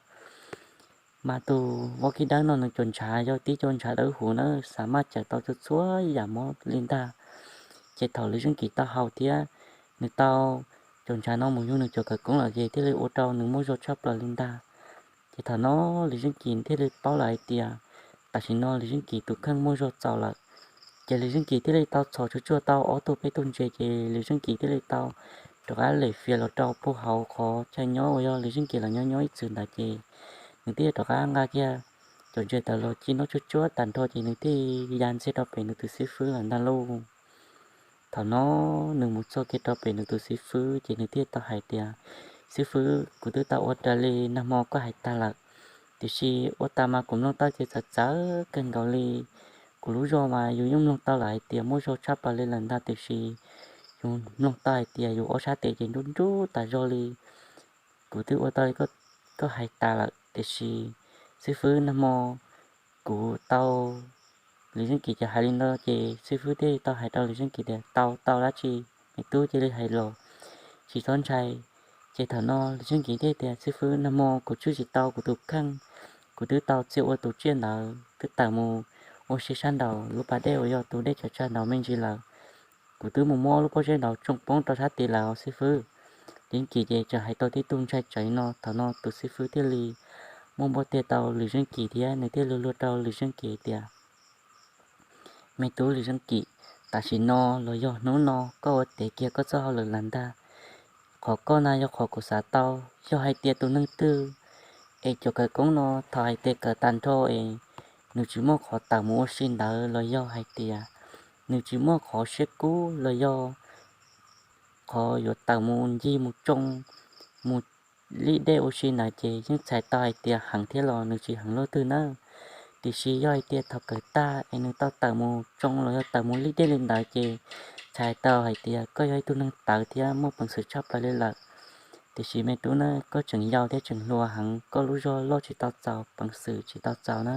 Mas tus vaub kib dawb no nws cov ntshav yog tib cov ntshav dawb huv na, xa maj cawm tau txhua txhua yam mob li ntag. Ces thaum Lis Zeej Kim tau haus thiab nws tau cov ntshav no mus yug nws cov khawv koob lawm ces thiaj li ua rau nws muaj zog tshaj plaws li ntag. Ces thaum no Lis Zeej Kim thiaj li paub lawm hais tias tam sim no Lis Zeej Kim tus kheej muaj zog txaus lawm. Ces Lis Zeej Kim thiaj li tau txhos tsuag tsuag tau ob tug peb tug ntses ces Lis Zeej Kim thiaj li tau rov qab lem fias los rau puag hauv qhov chaw nyob uas yog Lis Zeej Kim los nyob nyob ib txwm ntawd ces nws thiaj rov qab nqa kiag cov ntses tawm los ci noj tsuag tsuag tag nrho ces nws thiaj ya ntxiag rau pem nws tus xib fwb lawm ntag lauj. Thaum no nws mus txog kiag rau pem nws tus xib fwb ces nws thiaj tau hais tias, Xib fwb, kuv twb tau ua raws li nag hmo koj hais tag lawm, tiam sis ua tas mas kuv mloog tau ces txawv txawv kawg nkaus li. Kuv lub zog mas yus yeej mloog tau lawm hais tias muaj zog tshaj plaws li lawm ntag, tiam sis yus mloog tau hais tias yus ob sab tes ces nruab nruab tas zog li. Kuv twb ua tau li koj hais tas lawm, tiam sis xib fwb, nag hmo kuv tau, Lis Zeej Kim ces hais li no ces xib fwb thiaj li tau hais rau Lis Zeej Kim tias, Tau tau dab tsi, me tub cia li hais los, tsis txhob ntshai. Ces thaum no Lis Zeej Kim thiaj tias, Xib fwb, nag hmo kuv tswj tsis tau kuv tus kheej, kuv twb tau txia ua tus tsiaj ntawd twb tawm mus ua si sab nraum lub pas dej uas yog tus dej cov tsag nraud me ntsis lawm. Kuv twb mus muab lub pob zeb nraud tsoo poob rau sab tid lawm os xib fwb. Lis Zeej Kim ces tseem hais tau tib tug ntshai tsawv no, thaum no tus xib fwb thiaj li muab npuaj tiag tau Lis Zeej Kim thiab nws thiaj li luag rau Lis Zeej Kim tias, Me tub Lis Zeej Kim, tam sim no los yog hnub no koj ua tiav kiag koj txoj hauj lwm lawm ntag. Qhov koj na yog qhov kuv xav tau, yog hais tias tus neeg twg es cov khawv koob no thaum hais tias kawm tag nrho es nws tsis muaj qhov tawm mus ua si ntawd los yog hais tias nws tsis muaj qhov siab kub los yog qhov yuav tawm mus ncig mus tsoo mus lij dej ua si ntawd ces yeej txhais tau hais tias heev thiab los nws tsis heev luaj twg nawb. Tiam sis yog hais tias thaum kawm tag es nws tau tawm mus tsoo los yog tawm mus lij dej li ntawd ces txhais tau hais tias koj yog ib tug neeg tawv thiab muaj peev xwm tshaj plaws li lawm. Tiam sis me tub na, koj tseem yau thiab tseem hluas heev, koj lub zog loj tsis tau txaus, peev xwm tsis tau txaus na.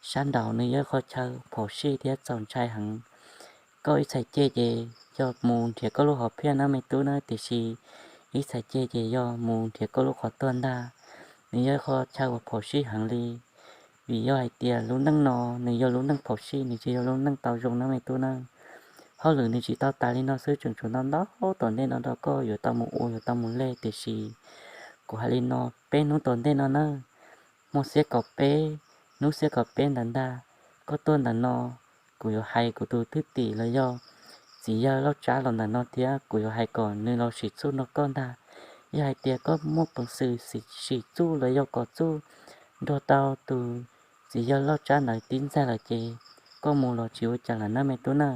Sab nraud nws yog ib qho chaw phom sij thiab txaus ntshai heev. Koj ib txhais ceg ces yog mus nrhiav koj lub hom phiaj na me tub na, tiam sis ib txhais ceg ces yog mus nrhiav koj lub qhov tuag ntag. Nws yog ib qho chaw uas phom sij heev li, vim yog hais tias lub neej no nws yog lub neej phom sij, nws tsis yog lub neej tau zoo na me tub na. Hauj lwm nws tsis tau tas li no xwb, tseem tshuav ntau ntau tom ntej no rau koj yuav tau mus ua yuav tau mus leg, tiam sis kuv hais li no, peb hnub tom ntej no na, hmo xiab kaum peb, hnub xiab kaum peb ntawd ntag, koj tuaj ntawm no, kuv yuav hais kuv tus thwj tim los yog txiv yawg Lauj Tsab los ntawm no thiab kuv yuav hais kom nws los sim txuj nrog koj ntag. Yog hais tias koj muaj peev xwm sim txuj los yog kom txuj nrog tau tus txiv yawg Lauj Tsab ntawd tib ntxaig lawm ces koj mus los tsis ua cas lawm na me tub na.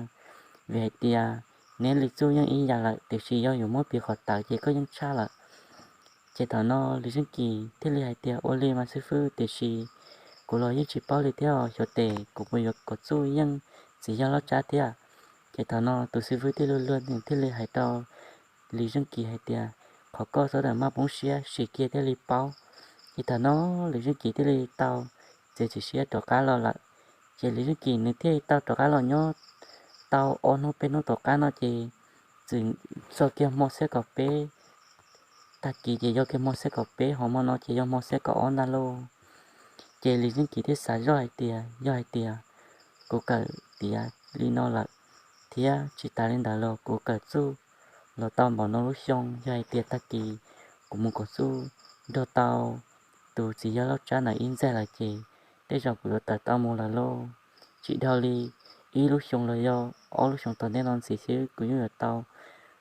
Vim hais tias neb li txuj yeej ib yam lawm, tiam sis yog yuav muab piv qhov tawv ces koj yeej tshaj lawm. Ces thaum no Lis Zeej Kim thiaj li hais tias, Ua li mas xib fwb, tiam sis kuv los yeej tsis paub li thiab os, xyov tes kuv puas yuav kom txuj yeej txiv yawg Lauj Tsab thiab. Ces thaum no tus xib fwb thiaj li luag, nws thiaj li hais rau Lis Zeej Kim hais tias, Qhov koj txhob tawm maj poob siab, sim kiag thiaj li paub. Ces thaum no Lis Zeej Kim thiaj li tau txiav txim siab rov qab los lawm. Ces Lis Zeej Kim nws thiaj li tau rov qab los nyob tau ob hnub peb hnub tom qab no ces txawm txog kiag hmo xiab kaum peb, tag kis ces yog kiag hmo xiab kaum peb, ho hmo no ces yog hmo xiab kaum ob ntag lauj. Ces Lis Zeej Kim thiaj xav zoj hais tias, Yog hais tias kuv kawm tiav li no lawm, thiab tsis tas li ntawd los kuv kawm txuj los tau npaum no lub xyoo, yog hais tias tag kis kuv mus kom txuj nrog tau tus txiv yawg Lauj Tsab ntawd ib ntxaig lawm ces tej zaum kuv yuav tawm tau mus lawm lauj. Tsis dhau li ib lub xyoo los yog ob lub xyoo tom ntej no ntxiv xwb kuv yeej yuav tau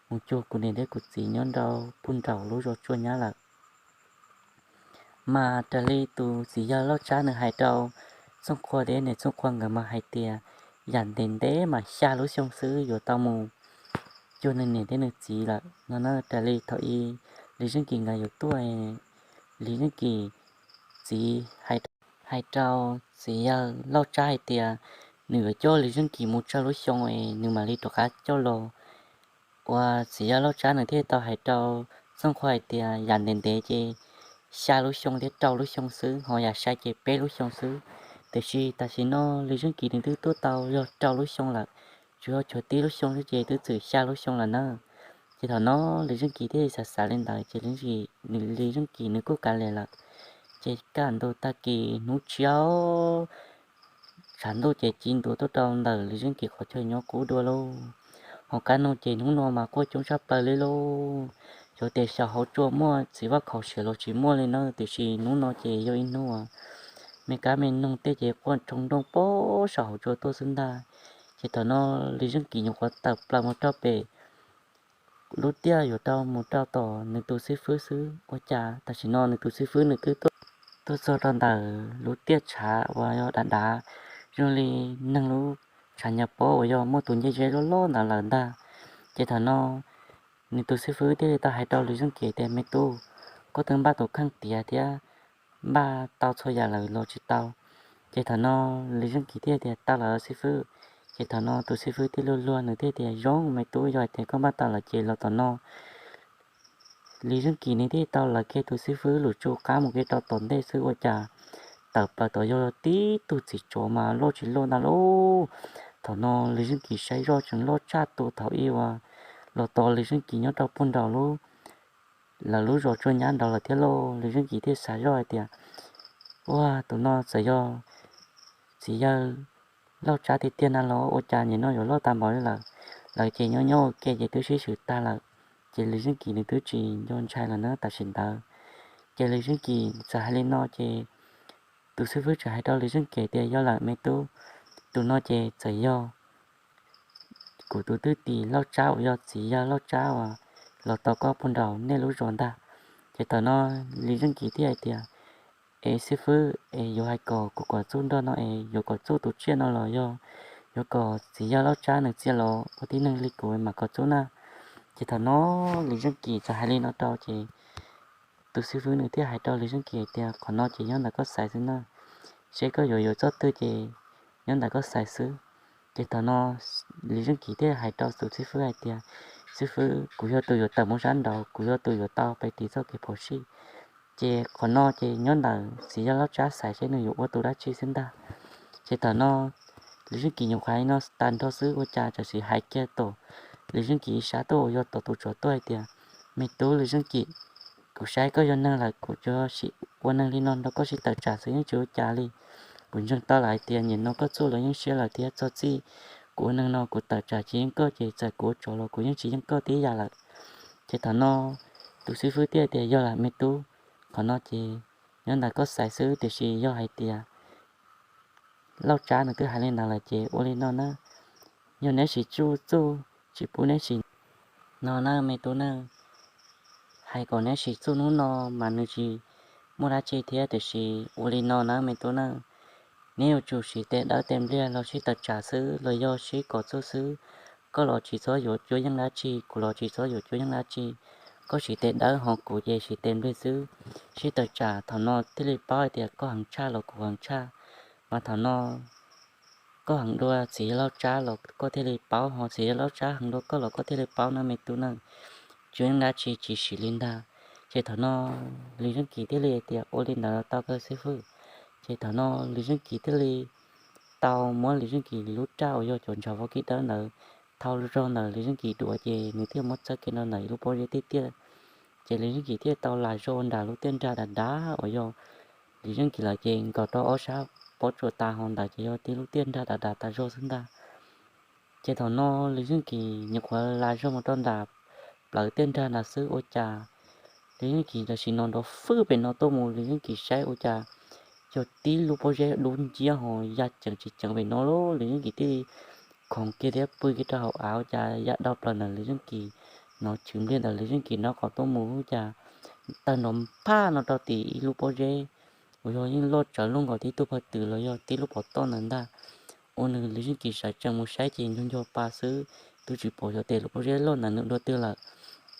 mus cuag kuv niam thiab kuv txiv nyob rau puag nraum lub zos Tsuas Nyab lawm. Mas raws li tus txiv yawg Lauj Tsab nws hais rau Txooj Qhua thiab niam Txooj Qhua nkawd mas hais tias yam ntev ntev mas xya lub xyoo xwb yuav tau mus cuag nws niam thiab nws txiv lawm no na. Raws li thaum ub Lis Zeej Kis nkawd yuav tuaj, Lis Zeej Kis txiv hais rau txiv yawg Lauj Tsab hais tias nws yuav coj Lis Zeej Kis mus tsawg lub xyoo es nws mam li rov qab coj los. Uas txiv yawg Lauj Tsab nws thiaj tau hais rau Txooj Qhua hais tias yam ntev ntev ces xya lub xyoo thiab rau lub xyoo xwb, ho yam sai ces peb lub xyoo xwb. Tiam sis tam sim no Lis Zeej Kis nws twb tuaj tau yog rau lub xyoo lawm, tsuas yog tshuav tib lub xyoo xwb ces twb txwm xya lub xyoo lawm na. Ces thaum no Lis Zeej Kis thiaj xav xav li ntawd ces Lis Zeej Kis nws kuj kav liam lawm. Ces kaj ntug tag kis hnub tshiab tshav ntuj ces ci ntua tuaj rau ntawm Lis Zeej Kis qhov chaw nyob qub dua lauj. Ho kaj ntug ces hnub no mas quaj coob tshaj plaws li lauj. Xyov tias xyov hauv tsua muaj txiv vaj khaum siav los tsis muaj li na, tiam sis hnub no ces yog ib hnub me kab me noog tej ces quaj tshoo nrooj pob saum hauv tsua tuaj xwb ntag. Ces thaum no Lis Zeej Kis nyuam qhuav tawm plaws mus rau pem lub tiaj yuav rau mus rau tom nws tus xib fwb xwb, ua cas tam sim no nws tus xib fwb nws twb tuaj txog rau ntawm lub tiaj tshav uas yog dav dav zoo li neeg lub tshav nyob pob uas yog muaj tus ncej zeb loj loj ntawd lawm ntag. Ces thaum no nws tus xib fwb thiaj li tau hais rau Lis Zeej Kis tias, Me tub, koj twb npaj tus kheej tiav thiab npaj tau txhua yam lawm los tsis tau? Ces thaum no Lis Zeej Kis thiaj tias, Tau lawm xib fwb. Ces thaum no tus xib fwb thiaj luag luag nws thiaj tias, Zoo me tub, yog hais tias koj npaj tau lawm ces los tom no. Lis Zeej Kis nws thiaj tau lawv kiag tus xib fwb lub tsu qab mus kiag rau tom ntej xwb ua cas tawm plaws tom yog tib tug txiv tsov mas loj tsis loj ntag lauj. Thaum no Lis Zeej Kis saib zoj tseem loj tshaj tus thaum ub uas los tos Lis Zeej Kis nyob rau puag nraum lub lawv lub zos Tsuas Nyab nraud lawm thiab lauj. Lis Zeej Kis thiaj xav zoj hais tias, Ua, tus no txawm yog txiv yawg Lauj Tsab tiag tiag na los ua cas nim no yuav loj tag npaum li lawm. Lawv ces nyob nyob ua ke ces twb sib swm tag lawm, ces Lis Zeej Kis nws twb tsis nco ntshai lawm na tam sim ntawd. Ces Lis Zeej Kis txawm hais li no ces tus xib fwb txawm hais rau Lis Zeej Kis tias, Yog lawm me tub, tus no ces txawm yog kuv tus twj tim Lauj Tsab uas yog txiv yawg Lauj Tsab uas los tos koj puag nraum nej lub zos ntag. Ces thaum no Lis Zeej Kis thiaj hais tias, Es xib fwb, es yuav hais kom kuv kom txuj nrog no es yuav kom txuj tus tsiaj no los yog yuav kom txiv yawg Lauj Tsab nws txia los ua tib neeg li kuv mam kom txuj na? Ces thaum no Lis Zeej Kis txawm hais li no rau ces tus xib fwb nws thiaj hais rau Lis Zeej Kis hais tias, Qhov no ces nyob ntawm koj xaiv xwb na, seb koj yuav yuav txoj twg ces nyob ntawm koj xaiv xwb. Ces thaum no Lis Zeej Kis thiaj hais rau tus xib fwb hais tias, Xib fwb, kuv yog tus yuav tawm mus sab nraud, kuv yog tus yuav tau pem tim txoj kev phom sij. Ces qhov no ces nyob ntawm txiv yawg Lauj Tsab xaiv seb nws yuav ua tus dab tsi xwb ntag. Ces thaum no Lis Zeej Kis nyuam qhuav hais li no tag nrho xwb ua cas tam sim hais kiag tom Lis Zeej Kis sab tuaj uas yog tom tus tsov tuaj hais tias, Me tub Lis Zeej Kis, kuv saib koj yog neeg lawm kuv tsuas sim ua neeg li no nrog koj sib tawm tsam xwb yeej tsis ua cas li. Kuv ntseeg tau lawm hais tias nim no koj txuj los yeej siab lawm thiab txog txij kuv ua neeg no kuv tawm tsam tsis yeej koj ces txawm kuv ua tsov los kuv yeej tsis yeej koj tib yam lawm. Ces thaum no tus xib fwb thiaj tias, Yog lawm me tub. Qhov no ces nyob ntawm koj xaiv xwb, tiam sis yog hais tias Lauj Tsab nws twb hais li ntawd lawm ces ua li no na, yog neb sim txuj txuj tsis pub neb sim no na me tub na. Hais kom neb sim txuj hnub no mas nws tsis muaj dab tsi thiab, tiam sis ua li no na me tub na, neb yuav tsum sim tes dawb tes npliag los sib tawm tsam xwb los yog sib kom txuj xwb. Koj los tsis txhob yuav cuab yeej dab tsi, kuv los tsis txhob yuav cuab yeej dab tsi. Koj sim tes dawb ho kuv ces sim tes npliag xwb. Sib tawm tsam thaum no thiaj li paub hais tias koj heev tshaj los kuv heev tshaj. Mas thaum no koj heev dua txiv yawg Lauj Tsab los koj thiaj li paub, ho txiv yawg Lauj Tsab heev dua koj los koj thiaj li paub na me tub na. Tsis yeej dab tsi tsis sim li ntag. Ces thaum no Lis Zeej Kis thiaj li tias, Ua li ntawd los tau kawg xib fwb. Ces thaum no Lis Zeej Kis thiaj li tau muab Lis Zeej Kis lub raj uas yog cov ntshav vab kib dawb ntawd thau zog ntawm Lis Zeej Kis duav ces nws thiaj muab txawb kiag rau ntawm lub pob zeb tiaj tiaj. Ces Lis Zeej Kis thiaj tau las zog nram lub tiaj nrag dav dav uas yog Lis Zeej Kis lawm ces nkaus rau ob sab pob tsuas tas ho ntawd ces yog tib lub tiaj nrag dav dav tas zog xwb ntag. Ces thaum no Lis Zeej Kis nyuam qhuav las zog mus rau nram plawv tej nrag na xwb ua cas Lis Zeej Kis tam sim no nrov fwj pem no tuaj mus, Lis Zeej Kis saib ua cas yog tib lub pob zeb dub nciab ho ya ceev tsis ceev pem no lauj. Lis Zeej Kis thiaj li khoov kiag thiab pw kiag rau hauv av ua cas ya dhau plaws ntawm Lis Zeej Kis nov chwv npliaj ntawm Lis Zeej Kis nraub qaum tuaj mus ua cas tawg nrov phaj no rau tim ib lub pob zeb uas yog yeej loj tsawv luaj nkaus tib tug phaw twm los yog tib lub pov toj ntawd ntag. Ua nws Lis Zeej Kis sawv tsees mus saib ces nco nco pa xwb, twb tsis pom xyov tes lub pob zeb loj ntawd nws dua twg lawm.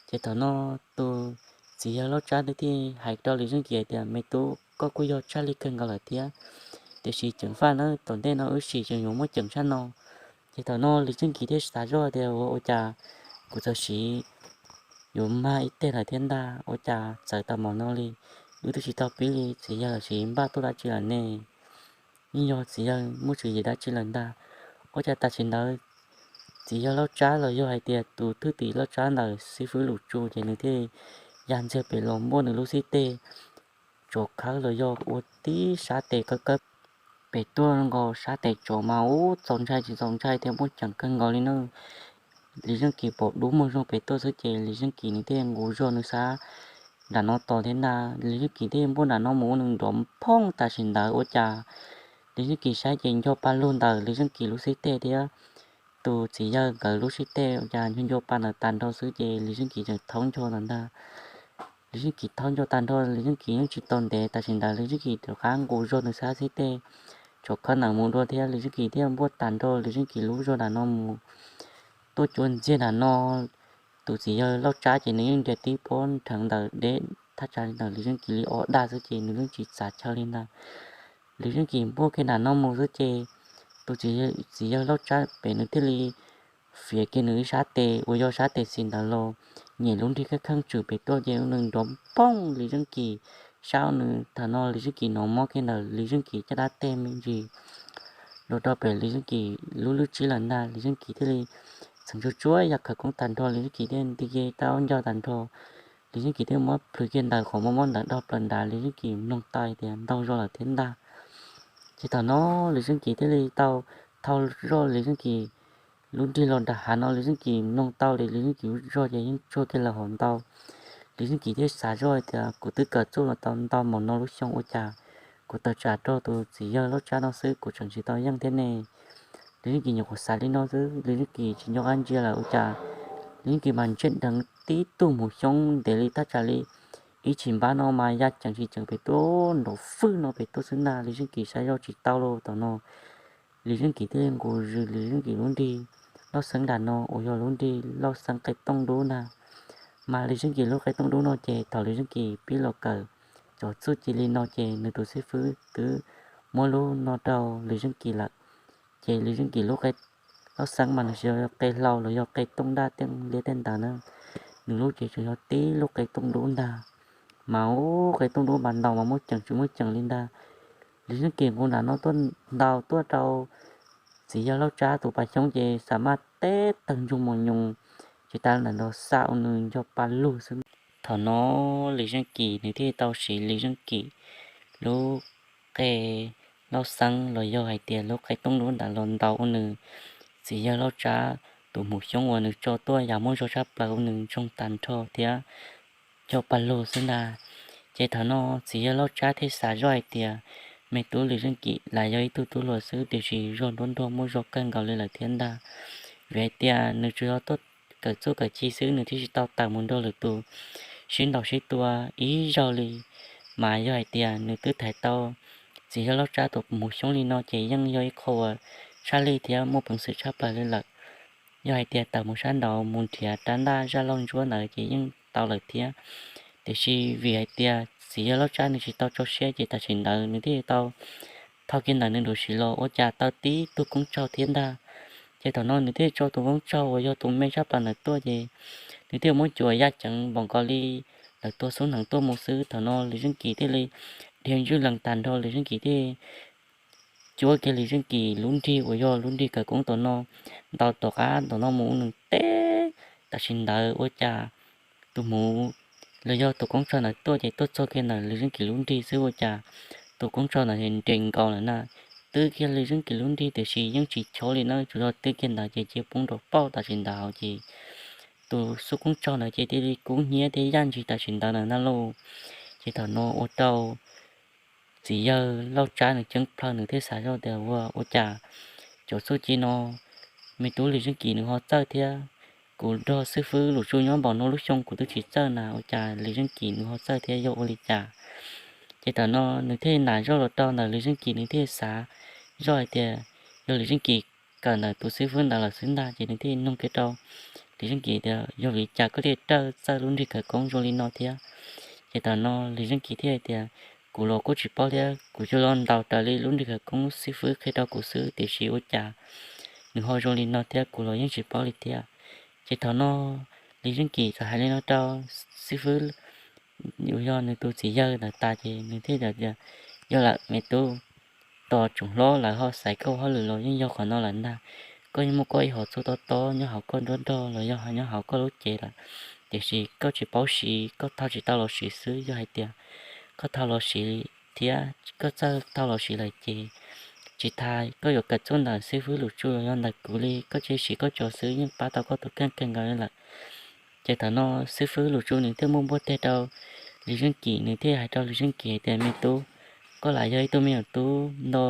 Ces thaum no tus txiv yawg Lauj Tsab ntawd thiaj hais rau Lis Zeej Kis hais tias, Me tub, koj kuj yog tshaj lij kawg nkaus lawm thiab, tiam sis ceev faj nawb, tom ntej no wb sim tseem yuav muaj ceem tshaj no. Ces thaum no Lis Zeej Kis thiaj xav zoj tias, Ua, ua cas kuv txawm siv yuav mag ib teg lawm thiab ntag, ua cas txawv tau mov no li, wb twb tsis tau pib li, txiv yawg los sis npaj tuaj dab tsi lawm ne? Yeej yog txiv yawg muaj tswv yim dab tsi lawm ntag. Ua cas tam sim ntawd txiv yawg Lauj Tsab los yog hais tias tus thwj tim Lauj Tsab ntawm xib fwb Lus Tsu ces nws thiaj ya ntxiag pem los npuaj nws lub xib teg tsov khawb los yog ua tib sab tes kawb kawb pem tuaj nkaus, sab tes tsov mas ub txaus ntshai tsis txaus ntshai thiab muaj ceem kawg nkaus li na. Lis Zeej Kis pom dub muag zog pem tuaj xwb ces Lis Zeej Kis nws thiaj nqus zog nws sab nram no tos thiab ntag. Lis Zeej Kis thiaj npuaj nram no mus ua nws nrov phooj tam sim ntawd ua cas Lis Zeej Kis saib ces nco pa lug ntawm Lis Zeej Kis lub xib teg thiab tus txiv yawg nkawd lub xib teg ua cas nco nco pa ntawd tag nrho xwb ces Lis Zeej Kis tseem thaub nco ntawd ntag. Lis Zeej Kis thaub nco tag nrho, Lis Zeej Kis yeej tsis tau ntev tam sim ntawd Lis Zeej Kis rov qab nqus zog nws sab xib teg tsov khawb ntawd mus dua thiab Lis Zeej Kis thiaj npuaj tag nrho Lis Zeej Kis lub zog nram no mus tuaj cuag ntxiag nram no. Tus txiv yawg Lauj Tsab ces nws yeej nrhiav tib pob nrheev ntawm deb thaj tsam li ntawm Lis Zeej Kis li ob dag xwb ces nws yeej tsis txav chaw li ntag. Lis Zeej Kis npuaj kiag nram no mus xwb ces tus txiv yawg Lauj Tsab pem nws thiaj li fiav kiag nws ib sab tes uas yog sab tes xis ntawd los nyem lub nrig kheej kheej tswm pem tuaj ces nws nrov phooj Lis Zeej Kis sab nws. Thaum no Lis Zeej Kis hnov mob kiag ntawm Lis Zeej Kis caj dab teg me ntsis los rau pem Lis Zeej Kis lub lwj tsib lawm ntag. Lis Zeej Kis thiaj li txheev tsuag tsuag yam khawv koob tag nrho, Lis Zeej Kis thiaj nti kiag taub hau ncauj tag nrho. Lis Zeej Kis thiaj muab plhws kiag ntawm qhov mob mob ntawd dhau plaws nrad, Lis Zeej Kis mloog tau tias ntau zog lawm thiab ntag. Ces thaum no Lis Zeej Kis thiaj li tau thau zoj Lis Zeej Kis lub nrig los nram hav no, Lis Zeej Kis mloog tau li Lis Zeej Kis lub zog ces yeej tsuag kiag lawm hauv ntau. Lis Zeej Kis thiaj xav zoj tias, Kuv twb kawm txuj los tau ntau npaum no lub xyoo ua cas kuv tawm tsam rau tus txiv yawg Lauj Tsab no xwb kuv tseem tsis tau yeej thiab ne? Lis Zeej Kis nyuam qhuav xav li no xwb, Lis Zeej Kis tsis nco qab ntsia lawm ua cas Lis Zeej Kis mas ntsia dheev tib tug hmoov xyoob ntev li thaj tsam li ib tshim npab no mas ya ceev tsis ceev pem tuaj nrov fwj no pem tuaj xwb ntag. Lis Zeej Kis saib zoj tsis tau lauj. Thaum no Lis Zeej Kis thiaj li nqus zws Lis Zeej Kis lub nrig lauj xeeb nram no uas yog lub nrig lauj xeeb qe tooj dub ntag. Mas Lis Zeej Kis lub qe tooj dub no ces thaum Lis Zeej Kis pib los kawm cov txuj ci li no ces nws tus xib fwb twb muab lub no rau Lis Zeej Kis lawm. Ces Lis Zeej Kis lub qe lauj xeeb mas nws tsis yog qe hlau los yog qe tooj daj tej liab tej ntawd na, nws lub ces tsuas yog tib lub qe tooj dub ntag. Mas ub qe tooj dub mas ntaus mas muaj ceem tsis muaj ceem li ntag. Lis Zeej Kis nqus nram no tuaj ntaus tuaj rau txiv yawg Lauj Tsab tus pas xyoob ces xa maj teb tawg ntsoog mos nyoos, tsis tas ntawd nrov xa ua nws nco pa lug xwb. Thaum no Lis Zeej Kis nws thiaj tau siv Lis Zeej Kis lub qe lauj xeeb los yog hais tias lub qe tooj dub ntawd los ntaus ua nws txiv yawg Lauj Tsab tus hmoov xyoob uas nws tso tuaj yam muaj zog tshaj plaws ua nws ntsoog tag nrho thiab nco pa lug xwb ntag. Ces thaum no txiv yawg Lauj Tsab thiaj xav zoj hais tias, Me tub Lis Zeej Kis, lam yog ib tug tub hluas xwb tiam sis zog nruab nrog muaj zog kawg nkaus li lawm thiab ntag. Vim hais tias nws tsuas yog tuaj kawm txuj kawm ci xwb nws thiaj tsis tau tawm mus nrog lwm tus sib ntaus sib tua ib zaug li. Mas yog hais tias nws twb thaiv tau txiv yawg Lauj Tsab tus hmoov xyoob li no ces yeej yog ib qho uas tshaj lij thiab muaj peev xwm tshaj plaws li lawm. Yog hais tias tawm mus sab nraud mus nrhiav rab ntaj zaj lauj ntsuab ntawd ces yeej tau lawm thiab. Tiam sis vim hais tias txiv yawg Lauj Tsab nws tsis tau tso siab ces tam sim ntawd nws thiaj tau thau kiag ntawm nws nruv sim los ua cas tau tib tug koob tsau thiab ntag. Ces thaum no nws thiaj tso tus koob tsau uas yog tus me tshaj plaws ntawd tuaj ces nws thiaj muab cuam ya ceev npaum nkaus li lawv tua xub hneev tuaj mus xwb. Thaum no Lis Zeej Kis thiaj li dhia ntswj lees tag nrho, Lis Zeej Kis thiaj cuab kiag Lis Zeej Kis lub nrig uas yog lub nrig kawm koob tom no ntaus tom qab tom no mus ua nws teb. Tam sim ntawd ua cas tus hmuv los yog tus koob tsau ntawd tuaj ces tuaj txog kiag ntawm Lis Zeej Kis lub nrig xwb ua cas tus koob tsau ntawd nres nkaus lawm na, twb kiag Lis Zeej Kis lub nrig tiam sis yeej tsis chob li na, tsuas yog twb kiag ntawd ces cia poob nrov pauj tam sim ntawd ces tus xub koob tsog ntawd ces thiaj li kub hnyiab thiab yaj ntsis tam sim ntawd lawm ntag lauj. Ces thaum no ua rau txiv yawg Lauj Tsab nws ceeb plhaw nws thiaj xav zoj tias, Ua, ua cas cov txuj ci no me tub Lis Zeej Kim nws ho txawj thiab? Kuv nrog xib fwb Lus Tsu nyob npaum no lub xyoo kuv twb tsis txawj na, ua cas Lis Zeej Kim nws ho txawj thiab, yog ua li cas? Ces thaum no nws thiaj nram zoj los rau ntawm Lis Zeej Kim, nws thiaj xav zoj hais tias yog Lis Zeej Kim kawm ntawm tus xib fwb ntawd lawm xwb ntag, ces nws thiaj nug kiag rau Lis Zeej Kim tias, Yog vim li cas koj thiaj txawj lub nrig khawv koob zoo li no thiab? Ces thaum no Lis Zeej Kim thiaj hais tias, Kuv los kuj tsis paub thiab, kuv cia li ntaus raws li lub nrig khawv koob xib fwb qhia rau kuv xwb, tiam sis ua cas nws ho zoo li no thiab, kuv los yeej tsis paub li thiab. Ces thaum no Lis Zeej Kim txawm hais li no rau xib fwb, yog nws tus txiv yawg ntawd tas, ces nws thiaj tias, Yog lawm me tub, tos tsoom hlob lawv ho xaiv koj hauj lwm los yeej yog qhov no lawm ntag. Koj yeej muaj koj ib hom txuj tob tob nyob hauv koj nruab nrog los yog nyob hauv koj lub cev lawm, tiam sis koj tsis paub siv, koj thau tsis tau los siv xwb. Yog hais tias koj thau los siv thiab koj txawj thau los siv lawm ces tsis tas koj yuav kawm txuj ntawm xib fwb Lus Tsu los yog ntawm kuv li, koj tsuas siv koj cov xwb yeej pab tau koj tus kheej kawg nkaus li lawm. Ces thaum no xib fwb Lus Tsu nws thiaj muab npuaj teg rau Lis Zeej Kim, nws thiaj hais rau Lis Zeej Kim hais tias, Me tub, koj lam yog ib tug me nyuam tub nto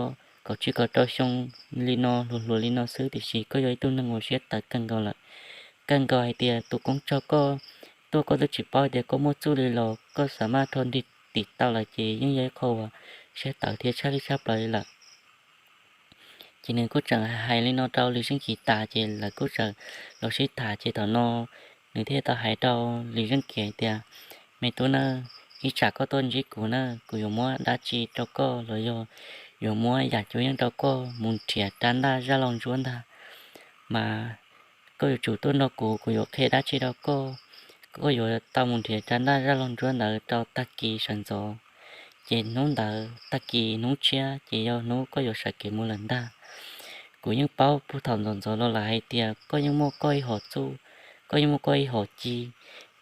kaum tsib kaum rau xyoo li no, hluas hluas li no xwb, tiam sis koj yog ib tug neeg uas siab tawv kawg nkaus lawm, kawg nkaus hais tias tus koob tsog koj tuaj koj twb tsis paub tias koj muaj txuj li los koj xav maj rho nrig tim tau lawm, ces yeej yog ib qho uas siab tawv thiab tshaj lij tshaj plaws li lawm. Ces nws kuj tseem hais li no rau Lis Zeej Kim tas, ces lawv kuj tseem los sib tham. Ces thaum no nws thiaj tau hais rau Lis Zeej Kim hais tias, Me tub na, ib tsam koj tuaj ntsib kuv na, kuv yuav muab dab tsi rau koj los yog yuav muab yam cuab yeej rau koj mus nrhiav rab ntaj zaj laug ntsuab ntag, mas koj yuav tsum tuaj nrog kuv, kuv yuav qhia dab tsi rau koj. Koj yuav tau mus nrhiav rab ntaj zaj laug ntsuab ntawd rau tag kis sawv ntxov, ces hnub ntawd tag kis hnub tshiab ces yog hnub koj yuav sawv kev mus lawm ntag. Kuv yeej paub puag thaum ntxov ntxov los lawm hais tias koj yeej muaj koj ib hom txuj, koj yeej muaj koj ib hom ci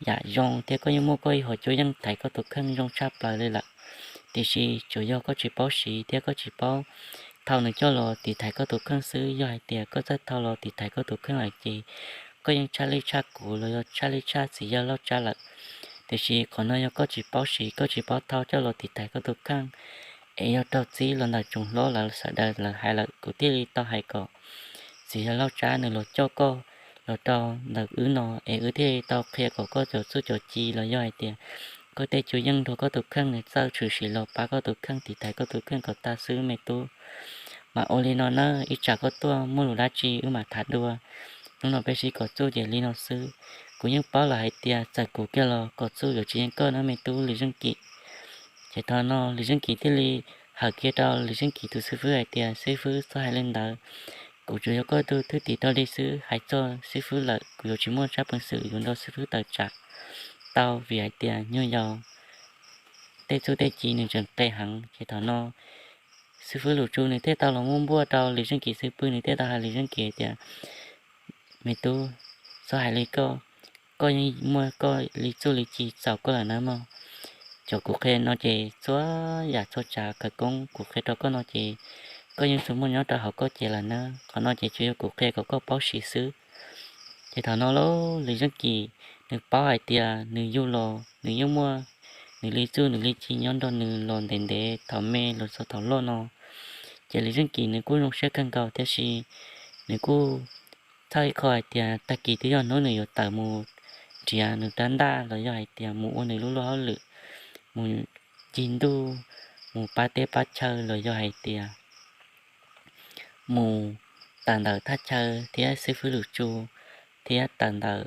yam zoo thiab koj yeej muaj koj ib hom cuab yeej thaiv koj tus kheej zoo tshaj plaws li lawm, tiam sis tsuas yog koj tsis paub siv thiab koj tsis paub thau nws coj los tiv thaiv koj tus kheej xwb. Yog hais tias koj txawj thau los tiv thaiv koj tus kheej lawm ces koj yeej tshaj lij tshaj kuv los yog tshaj lij tshaj txiv yawg Lauj Tsab lawm, tiam sis qhov no yog koj tsis paub siv, koj tsis paub thau coj los tiv thaiv koj tus kheej, es yog raug txib los ntawm tsoom hlob lawv sawv daws lawv hais lawm kuv thiaj li tau hais kom txiv yawg Lauj Tsab nws los coj koj los rau ntawm wb no, es wb thiaj li tau qhia kom koj cov txuj cov ci los yog hais tias koj tej cuab yeej nrog koj tus kheej nws txawj tshwm sim los pab koj tus kheej tiv thaiv koj tus kheej kom tag xwb me tub. Mas ua li no nawb, ib tsam koj tuaj muaj lus dab tsi wb mam tham dua. Hnub no peb sib kom txuj ces li no xwb. Kuv yeej paub lawm hais tias txawm kuv kiag los kom txuj yuav tsis yeej koj nawb me tub Lis Zeej Kim. Ces thaum no Lis Zeej Kim thiaj li hawm kiag rau Lis Zeej Kim tus xib fwb hais tias, Xib fwb, txhob hais li ntawd, kuv tsuas yog koj tus thwj tim rau li xwb, hais txog xib fwb lawm kuv yuav tsis muaj tsab peev xwm yuav nrog xib fwb tawm tsam tau, vim hais tias nyuag yaus tej txuj tej ci nws tseem qe heev. Ces thaum no xib fwb Lus Tsu nws thiaj tau los muab npuaj rau Lis Zeej Kim xwb pw, nws thiaj tau hais Lis Zeej Kim tias, Me tub, txhob hais li koj, koj yeej muaj koj li txuj li ci txaus koj lawm nawb mog. Cov kuv qhia no ces txhua yam txhua tsav khawv koob kuv qhia rau koj no ces koj yeej tsuas muaj nyob rau hauv koj cev lawm nawb, qhov no ces tsuas yog kuv qhia kom koj paub siv xwb. Ces thaum no lauj, Lis Zeej Kim nws paub hais tias nws yug los nws yeej muaj nws li txuj nws li ci nyob nrog nws los ntev ntev thaum me los txog thaum loj no. Ces Lis Zeej Kim nws kuj zoo siab kawg nkaus, tiam sis nws kuj txhawj ib qho hais tias tag kis twb yog hnub nws yuav tawm mus nrhiav nws rab ntaj los yog hais tias mus ua nws lub luag hauj lwm, mus cig ntuj, mus pab teb pab chaw los yog hais tias mus tawm ntawm thaj chaw thiab xib fwb Lus Tsu thiab tawm ntawm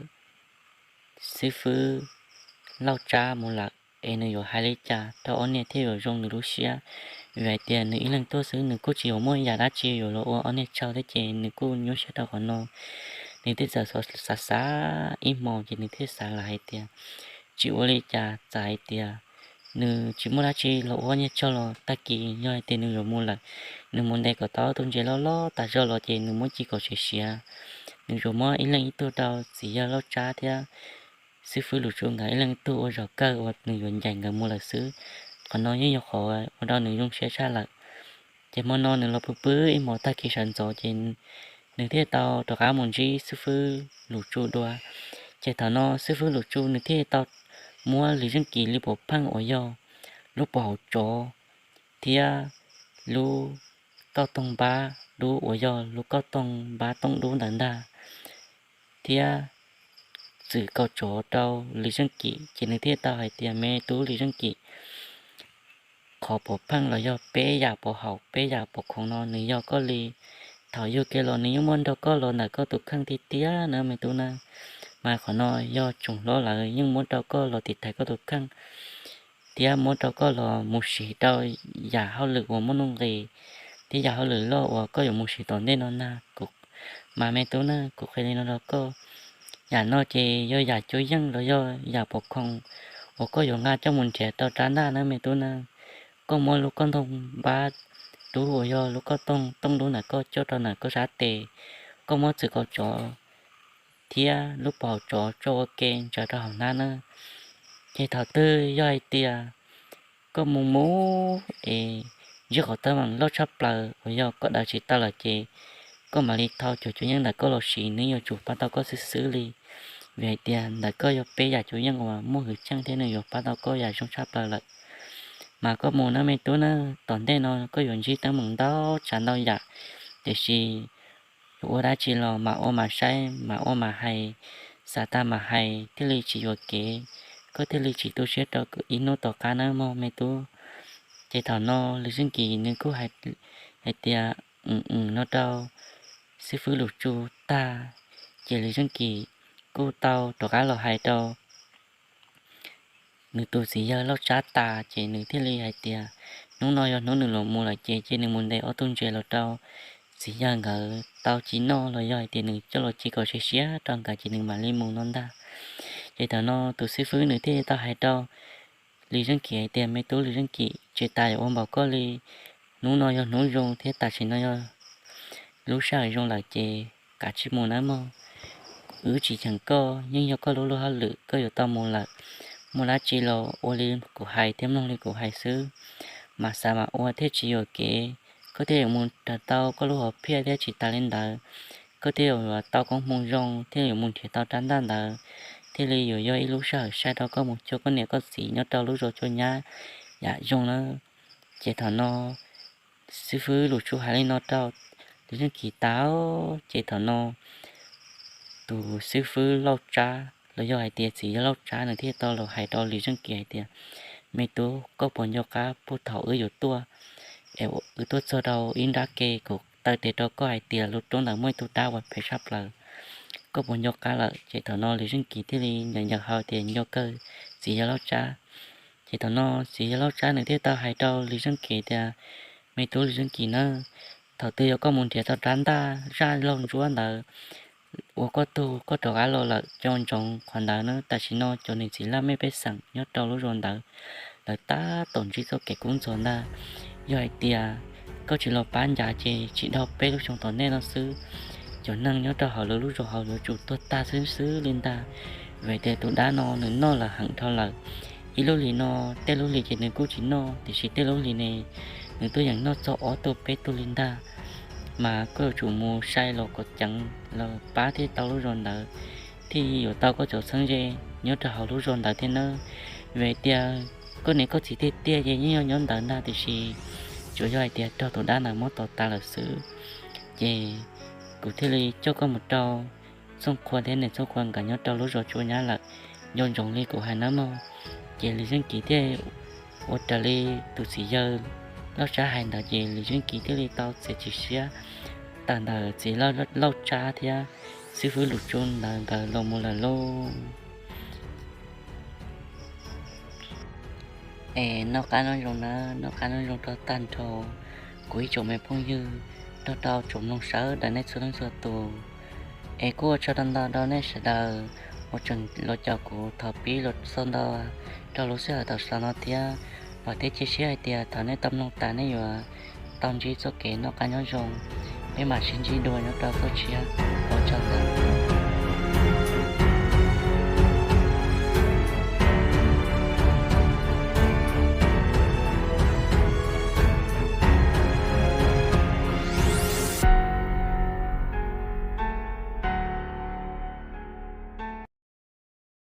xib fwb Lauj Tsab mus lawm, es nws yuav hais li cas rau ob niag thiaj yuav zoo nws lub siab. Vim hais tias nws ib leeg tuaj xwb nws kuj tsis yuav muaj yam dab tsi yuav los ua ob niag tsaug thiab, ces nws kuj nyuaj siab rau qhov no. Nws thiaj txawm xav xav ib hmos ces nws thiaj xav lawm hais tias, tsis ua li cas, txawm hais tias nws tsis muaj dab tsi los ua ob niag tsaug los tag kis yog hais tias nws yuav mus lawm, nws mus ntes kom tau tus ntses loj loj tas zog los ces nws muab ci kom siav siav. Nws tsuas muab ib leeg ib tug rau txiv yawg Lauj Tsab thiab xib fwb Lus Tsu nkawd ib leeg ib tug ua zaum kawg uas nws yuav ncaim nkawd mus lawm xwb. Qhov no yeej yog qhov ua rau nws zoo siab tshaj lawm. Ces hmo no nws los pw pw ib hmos tag kis sawv ntxov ces nws thiaj tau rov qab mus ntsib xib fwb Lus Tsu dua. Ces thaum no xib fwb Lus Tsu nws thiaj tau muab Lis Zeej Kim li puas pheej uas yog lub puas haum tsov thiab lub kauj toog npab dub uas yog lub kauj toog npab tooj dub ntawd ntag, thiab txwm kaum tsov rau Lis Zeej Kim, ces nws thiaj tau hais tias, Me tub Lis Zeej Kim, qhov puas pheej los yog peb yam puas haum peb yam puas khoom no nws yog koj li. Thaum yug kiag los nws yeej muab nrog koj los ntawm koj tus kheej tiag tiag na me tub na. Mas qhov no yog tsoom hlob lawv yeej muab rau koj los tiv thaiv koj tus kheej thiab muab rau koj los mus siv rau yam hauj lwm uas muaj nuj nqis thiab yam hauj lwm loj uas koj yuav mus siv tom ntej no na. Kuv, mas me tub na, kuv qhia li no rau koj, yam no ces yog yam cuab yeej los yog yam puas khoom uas koj yuav nqa coj mus nrhiav tau rab ntaj na me tub na. Koj muab lub kauj toog npab dub uas yog lub kauj toog tooj dub ntawm koj coj rau ntawm koj sab tes, koj muab txwm kaum tsov thiab lub puas haum tsov tso ua ke ntsaws rau hauv hnab na. Ces thaum twg yog hais tias koj mus mus es ntsib qhov teeb meem loj tshaj plaws uas yog koj daws tsis tau lawm ces koj mam li thau cov cuab yeej ntawm koj los siv, nws yuav tsum pab tau koj xwb xwb li. Vim hais tias ntawm koj yog peb yam cuab yeej uas muaj hwj chim thiab nws yuav pab tau koj yam zoo tshaj plaws lawm. Mas koj mus na me tub na, tom ntej no koj yuav ntsib teeb meem ntau tsav ntau yam, tiam sis yuav ua dab tsi los mas ua mas saib, mas ua mas hais, xav tag mas hais thiaj li tsis yuam kev, koj thiaj li tsis tu siab rau ib hnub tom qab nawb mog me tub. Ces thaum no Lis Zeej Kim nws kuj hais tias, mm no rau xib fwb Lus Tsu tag, ces Lis Zeej Kim kuj tau rov qab los hais rau nws tus txiv yawg Lauj Tsab tas, ces nws thiaj li hais tias hnub no yog hnub nws los mus lawm ces cia nws mus ntes ob tug ntses los rau txiv yawg nkawd tau ci noj los yog hais tias nws coj los ci kom siav siav rau nkawd ces nws mam li mus no ntag. Ces thaum no tus xib fwb nws thiaj li tau hais rau Lis Zeej Kim hais tias, Me tub Lis Zeej Kim, tsis tas yuav ua npaum koj li, hnub no yog hnub zoo thiab tam sim no yog lub sij hawm zoo lawm ces kav tsij mus nawb mog. Wb tsis cheem koj, yeej yog koj lub luag hauj lwm koj yuav tau mus lawm. Muaj dab tsi los ua li kuv hais thiab mloog li kuv hais xwb, mas xav mas ua thiaj tsis yuam kev, koj thiaj yuav mus nrhiav tau koj lub hom phiaj thiab tsis tas li ntawd, koj thiaj yuav tau koob hmoov zoo thiaj yuav mus nrhiav tau rab ntaj ntawd, thiaj li yuav yog ib lub sij hawm sai rau koj mus cuag koj niam koj txiv nyob rau lub zos Tsua Nyab yam zoo nawb. Ces thaum no xib fwb Lus Tsu hais li no rau Lis Zeej Kim tas, ces thaum no tus xib fwb Lauj Tsab los yog hais tias txiv yawg Lauj Tsab nws thiaj tau los hais rau Lis Zeej Kim hais tias, Me tub, koj puas nco qab puag thaum wb yuav tuaj es wb tuaj txog rau ib nrab ke kuv taw tes rau koj hais tias lub roob ntawd muaj ib tug dab uas phem tshaj plaws, koj puas nco qab lawm? Ces thaum no Lis Zeej Kim thiaj li nyaum nyaum hais tias, Nco kawg txiv yawg Lauj Tsab. Ces thaum no txiv yawg Lauj Tsab nws thiaj tau hais rau Lis Zeej Kim tias, Me tub Lis Zeej Kim na, thaum twg yog koj mus nrhiav tau rab ntaj zaj laug ntsuab ntawd uas koj tug koj rov qab los lawm, co ntsoov qhov ntawd na. Tam sim no cov niam txiv laj mej pej xeem nyob rau lub zos ntawd lawv tab tom ntsib txoj kev kub ntxhov ntag. Yog hais tias koj tsis los pab ncav ces tsis dhau peb lub xyoo tom ntej no xwb, cov neeg nyob rau hauv lawv lub zos hauv yuav tsum tuag tag xwb xwb li ntag. Vim tias tus dab no nws noj lawm heev dhau lawm. Ib lub hlis no, tej lub hlis ces nws kuj tsis noj, tiam sis tej lub hlis ne nws twb yeej noj txog ob tug peb tug li ntag. Mas koj yuav tsum mus sai los kom ceev los pab thiaj tau lub zos ntawd, thiaj yuav tau koj cov txheeb ze nyob rau hauv lub zos ntawd thiab nawb. Vim tias koj niam koj txiv tiag tiag ces yeej yog nyob ntawd ntag, tiam sis tsuas yog hais tias raug tus dab ntawd muab tom tas lawm xwb. Ces kuv thiaj li coj koj mus rau Txooj Qhua thiab niam Txooj Qhua nkawd nyob rau lub zos Tsua Nyab lawm, nco ntsoov li kuv hais nawb mog. Ces Lis Zeej Kim thiaj ua raws li tus txiv yawg Lauj Tsab hais ntawd, ces Lis Zeej Kim thiaj li tau txiav txim siab tawm ntawm txiv Lauj Tsab thiab xib fwb Lus Tsu ntawd nkawd los mus lawm lauj. Es noj qab nyob zoo na, noj qab nyob zoo rau tag nrho kuv ib tsoom me phooj ywg, nrog rau tsoom mloog sawv daws nej txhua leej txhua tus. Es kuj ua tsaug ntau ntau rau nej sawv daws uas tseem los caum kuv thaum pib los txog ntua rau lub sij hawm thaum xaus no thiab. Vam thiab cia siab hais tias thaum nej tau mloog tas nej yuav tau ntsib txoj kev noj qab nyob zoo. Peb mam sib ntsib dua nyob rau txoj tshiab, ua tsaug ntau.